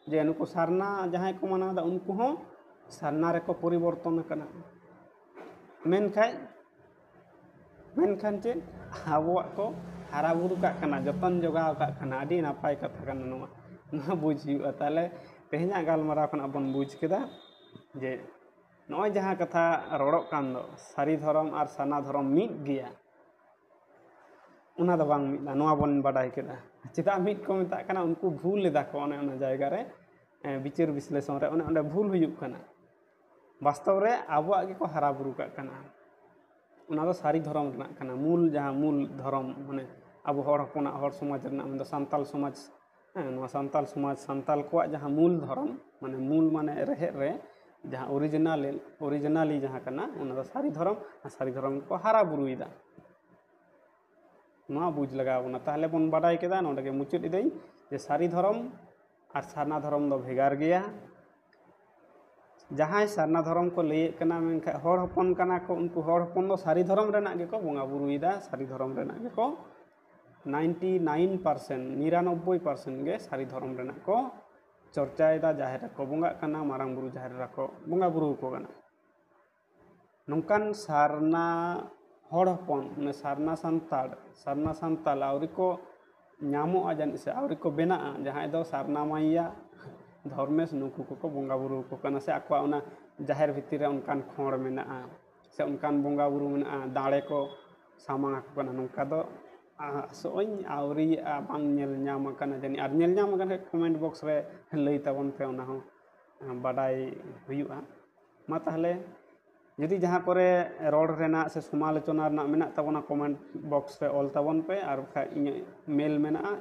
ᱡᱮ ᱱᱩᱠᱩ ᱥᱟᱨᱱᱟ ᱡᱟᱦᱟᱸᱭ ᱠᱚ ᱢᱟᱱᱟᱣ ᱮᱫᱟ, ᱩᱱᱠᱩ ᱦᱚᱸ ᱥᱟᱨᱱᱟ ᱨᱮᱠᱚ ᱯᱚᱨᱤᱵᱚᱨᱛᱚᱱ ᱟᱠᱟᱱᱟ᱾ ᱢᱮᱱᱠᱷᱟᱱ ᱢᱮᱱᱠᱷᱟᱱ ᱪᱮᱫ, ᱟᱵᱚᱣᱟᱜ ᱠᱚ ᱦᱟᱨᱟ ᱵᱩᱨᱩ ᱠᱟᱜ ᱠᱟᱱᱟ, ᱡᱚᱛᱚᱱ ᱡᱚᱜᱟᱣ ᱠᱟᱜ ᱠᱟᱱᱟ᱾ ᱟᱹᱰᱤ ᱱᱟᱯᱟᱭ ᱠᱟᱛᱷᱟ ᱠᱟᱱᱟ ᱱᱚᱣᱟ, ᱱᱚᱣᱟ ᱵᱩᱡᱽ ᱦᱩᱭᱩᱜᱼᱟ᱾ ᱛᱟᱦᱚᱞᱮ ᱛᱮᱦᱮᱧᱟᱜ ᱜᱟᱞᱢᱟᱨᱟᱣ ᱠᱷᱚᱱᱟᱜ ᱵᱚᱱ ᱵᱩᱡᱽ ᱠᱮᱫᱟ ᱡᱮ ᱱᱚᱜᱼᱚᱭ ᱡᱟᱦᱟᱸ ᱠᱟᱛᱷᱟ ᱨᱚᱲᱚᱜ ᱠᱟᱱ ᱫᱚ, ᱥᱟᱹᱨᱤ ᱫᱷᱚᱨᱚᱢ ᱟᱨ ᱥᱟᱨᱱᱟ ᱫᱷᱚᱨᱚᱢ ᱢᱤᱫ ᱜᱮᱭᱟ, ᱚᱱᱟ ᱫᱚ ᱵᱟᱝ ᱢᱤᱫᱼᱟ, ᱱᱚᱣᱟ ᱵᱚᱱ ᱵᱟᱰᱟᱭ ᱠᱮᱫᱟ᱾ ᱪᱮᱫᱟᱜ ᱢᱤᱫ ᱠᱚ ᱢᱮᱛᱟᱜ ᱠᱟᱱᱟ? ᱩᱱᱠᱩ ᱵᱷᱩᱞ ᱮᱫᱟ ᱠᱚ ᱚᱱᱮ ᱚᱱᱟ ᱡᱟᱭᱜᱟ ᱨᱮ, ᱮ, ᱵᱤᱪᱟᱹᱨ ᱵᱤᱥᱞᱮᱥᱚᱱ ᱨᱮ ᱚᱱᱮ ᱚᱸᱰᱮ ᱵᱷᱩᱞ ᱦᱩᱭᱩᱜ ᱠᱟᱱᱟ᱾ ᱵᱟᱥᱛᱚᱵ ᱨᱮ ᱟᱵᱚᱣᱟᱜ ᱜᱮᱠᱚ ᱦᱟᱨᱟ ᱵᱩᱨᱩ ᱠᱟᱜ ᱠᱟᱱᱟ᱾ ᱚᱱᱟ ᱫᱚ ᱥᱟᱹᱨᱤ ᱫᱷᱚᱨᱚᱢ ᱨᱮᱱᱟᱜ ᱠᱟᱱᱟ, ᱢᱩᱞ, ᱡᱟᱦᱟᱸ ᱢᱩᱞ ᱫᱷᱚᱨᱚᱢ, ᱢᱟᱱᱮ ᱟᱵᱚ ᱦᱚᱲ ᱦᱚᱯᱚᱱᱟᱜ, ᱦᱚᱲ ᱥᱚᱢᱟᱡᱽ ᱨᱮᱱᱟᱜ, ᱢᱮᱱᱫᱚ ᱥᱟᱱᱛᱟᱞ ᱥᱚᱢᱟᱡᱽ, ᱦᱮᱸ, ᱱᱚᱣᱟ ᱥᱟᱱᱛᱟᱞ ᱥᱚᱢᱟᱡᱽ, ᱥᱟᱱᱛᱟᱞ ᱠᱚᱣᱟᱜ ᱡᱟᱦᱟᱸ ᱢᱩᱞ ᱫᱷᱚᱨᱚᱢ, ᱢᱟᱱᱮ ᱢᱩᱞ ᱢᱟᱱᱮ ᱨᱮᱦᱮᱫ ᱨᱮ ᱡᱟᱦᱟᱸ ᱚᱨᱤᱡᱤᱱᱟᱞ, ᱚᱨᱤᱡᱤᱱᱟᱞᱤ ᱡᱟᱦᱟᱸ ᱠᱟᱱᱟ, ᱚᱱᱟ ᱫᱚ ᱥᱟᱹᱨᱤ ᱫᱷᱚᱨᱚᱢ, ᱟᱨ ᱥᱟᱹᱨᱤ ᱫᱷᱚᱨᱚᱢ ᱜᱮᱠᱚ ᱦᱟᱨᱟ ᱵᱩᱨᱩᱭᱮᱫᱟ᱾ ᱱᱚᱣᱟ ᱵᱩᱡᱽ ᱞᱟᱜᱟᱣ ᱵᱚᱱᱟ᱾ ᱛᱟᱦᱚᱞᱮ ᱵᱚᱱ ᱵᱟᱰᱟᱭ ᱠᱮᱫᱟ, ᱱᱚᱰᱮ ᱜᱮ ᱢᱩᱪᱟᱹᱫ ᱮᱫᱟᱹᱧ, ᱡᱮ ᱥᱟᱹᱨᱤ ᱫᱷᱚᱨᱚᱢ ᱟᱨ ᱥᱟᱨᱱᱟ ᱫᱷᱚᱨᱚᱢ ᱫᱚ ᱵᱷᱮᱜᱟᱨ ᱜᱮᱭᱟ᱾ ᱡᱟᱦᱟᱸᱭ ᱥᱟᱨᱱᱟ ᱫᱷᱚᱨᱚᱢ ᱠᱚ ᱞᱟᱹᱭᱮᱫ ᱠᱟᱱᱟ, ᱢᱮᱱᱠᱷᱟᱱ ᱦᱚᱲ ᱦᱚᱯᱚᱱ ᱠᱟᱱᱟ ᱠᱚ, ᱩᱱᱠᱩ ᱦᱚᱲ ᱦᱚᱯᱚᱱ ᱫᱚ ᱥᱟᱹᱨᱤ ᱫᱷᱚᱨᱚᱢ ᱨᱮᱱᱟᱜ ᱜᱮᱠᱚ ᱵᱚᱸᱜᱟ ᱵᱩᱨᱩᱭᱮᱫᱟ, ᱥᱟᱹᱨᱤ ᱫᱷᱚᱨᱚᱢ ᱨᱮᱱᱟᱜ ᱜᱮᱠᱚ, ᱱᱟᱭᱤᱱᱴᱤ ᱱᱟᱭᱤᱱ ᱯᱟᱨᱥᱮᱱᱴ, ᱱᱤᱨᱟᱱᱚᱵᱵᱳᱭ ᱯᱟᱨᱥᱮᱱᱴ ᱜᱮ ᱥᱟᱹᱨᱤ ᱫᱷᱚᱨᱚᱢ ᱨᱮᱱᱟᱜ ᱠᱚ ᱪᱚᱨᱪᱟᱭᱮᱫᱟ, ᱡᱟᱦᱮᱨ ᱨᱮᱠᱚ ᱵᱚᱸᱜᱟᱜ ᱠᱟᱱᱟ, ᱢᱟᱨᱟᱝ ᱵᱩᱨᱩ ᱡᱟᱦᱮᱨ ᱨᱮᱠᱚ ᱵᱚᱸᱜᱟ ᱵᱩᱨᱩ ᱟᱠᱚ ᱠᱟᱱᱟ᱾ ᱱᱚᱝᱠᱟᱱ ᱥᱟᱨᱱᱟ ᱦᱚᱲ ᱦᱚᱯᱚᱱ, ᱢᱟᱱᱮ ᱥᱟᱨᱱᱟ ᱥᱟᱱᱛᱟᱲ, ᱥᱟᱨᱱᱟ ᱥᱟᱱᱛᱟᱞ ᱟᱹᱣᱨᱤ ᱠᱚ ᱧᱟᱢᱚᱜᱼᱟ ᱡᱟᱹᱱᱤᱡ, ᱥᱮ ᱟᱹᱣᱨᱤ ᱠᱚ ᱵᱮᱱᱟᱜᱼᱟ, ᱡᱟᱦᱟᱸᱭ ᱫᱚ ᱥᱟᱨᱱᱟ ᱢᱟᱭᱭᱟ, ᱫᱷᱚᱨᱢᱮᱥ, ᱱᱩᱠᱩ ᱠᱚᱠᱚ ᱵᱚᱸᱜᱟ ᱵᱩᱨᱩ ᱟᱠᱚ ᱠᱟᱱᱟ, ᱥᱮ ᱟᱠᱚᱣᱟᱜ ᱚᱱᱟ ᱡᱟᱦᱮᱨ ᱵᱷᱤᱛᱤᱨ ᱨᱮ ᱚᱱᱠᱟᱱ ᱠᱷᱚᱸᱰ ᱢᱮᱱᱟᱜᱼᱟ, ᱥᱮ ᱚᱱᱠᱟᱱ ᱵᱚᱸᱜᱟ ᱵᱩᱨᱩ ᱢᱮᱱᱟᱜᱼᱟ, ᱫᱟᱲᱮ ᱠᱚ ᱥᱟᱢᱟᱝ ᱟᱠᱚ ᱠᱟᱱᱟ, ᱱᱚᱝᱠᱟ ᱫᱚ ᱟᱥᱚᱜ ᱟᱹᱧ ᱟᱹᱣᱨᱤᱭᱟᱜᱼᱟ, ᱵᱟᱝ ᱧᱮᱞ ᱧᱟᱢ ᱟᱠᱟᱱᱟ ᱡᱟᱹᱱᱤᱡ᱾ ᱟᱨ ᱧᱮᱞ ᱧᱟᱢ ᱟᱠᱟᱱ ᱠᱷᱟᱡ, ᱠᱚᱢᱮᱱᱴ ᱵᱚᱠᱥ ᱨᱮ ᱞᱟᱹᱭ ᱛᱟᱵᱚᱱ ᱯᱮ, ᱚᱱᱟ ᱦᱚᱸ ᱵᱟᱰᱟᱭ ᱦᱩᱭᱩᱜᱼᱟ᱾ ᱢᱟ ᱛᱟᱦᱚᱞᱮ, ᱡᱩᱫᱤ ᱡᱟᱦᱟᱸ ᱠᱚᱨᱮ ᱨᱚᱲ ᱨᱮᱱᱟᱜ ᱥᱮ ᱥᱚᱢᱟᱞᱳᱪᱚᱱᱟ ᱨᱮᱱᱟᱜ ᱢᱮᱱᱟᱜ ᱛᱟᱵᱚᱱᱟ, ᱠᱚᱢᱮᱱᱴ ᱵᱚᱠᱥ ᱨᱮ ᱚᱞ ᱛᱟᱵᱚᱱ ᱯᱮ, ᱟᱨ ᱵᱟᱠᱷᱟᱡ ᱤᱧᱟᱹᱜ ᱢᱮᱞ ᱢᱮᱱᱟᱜᱼᱟ,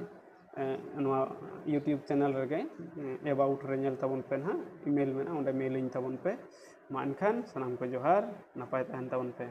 ᱮ, ᱱᱚᱣᱟ YouTube ᱪᱮᱱᱮᱞ ᱨᱮᱜᱮ, ᱮ, ᱮᱵᱟᱣᱩᱴ ᱨᱮ ᱧᱮᱞ ᱛᱟᱵᱚᱱ ᱯᱮ ᱱᱟᱦᱟᱜ, ᱤᱢᱮᱞ ᱢᱮᱱᱟᱜᱼᱟ, ᱚᱸᱰᱮ ᱢᱮᱞᱤᱧ ᱛᱟᱵᱚᱱ ᱯᱮ᱾ ᱢᱟ ᱮᱱᱠᱷᱟᱱ ᱥᱟᱱᱟᱢ ᱠᱚ ᱡᱚᱦᱟᱨ, ᱱᱟᱯᱟᱭ ᱛᱟᱦᱮᱱ ᱛᱟᱵᱚᱱ ᱯᱮ᱾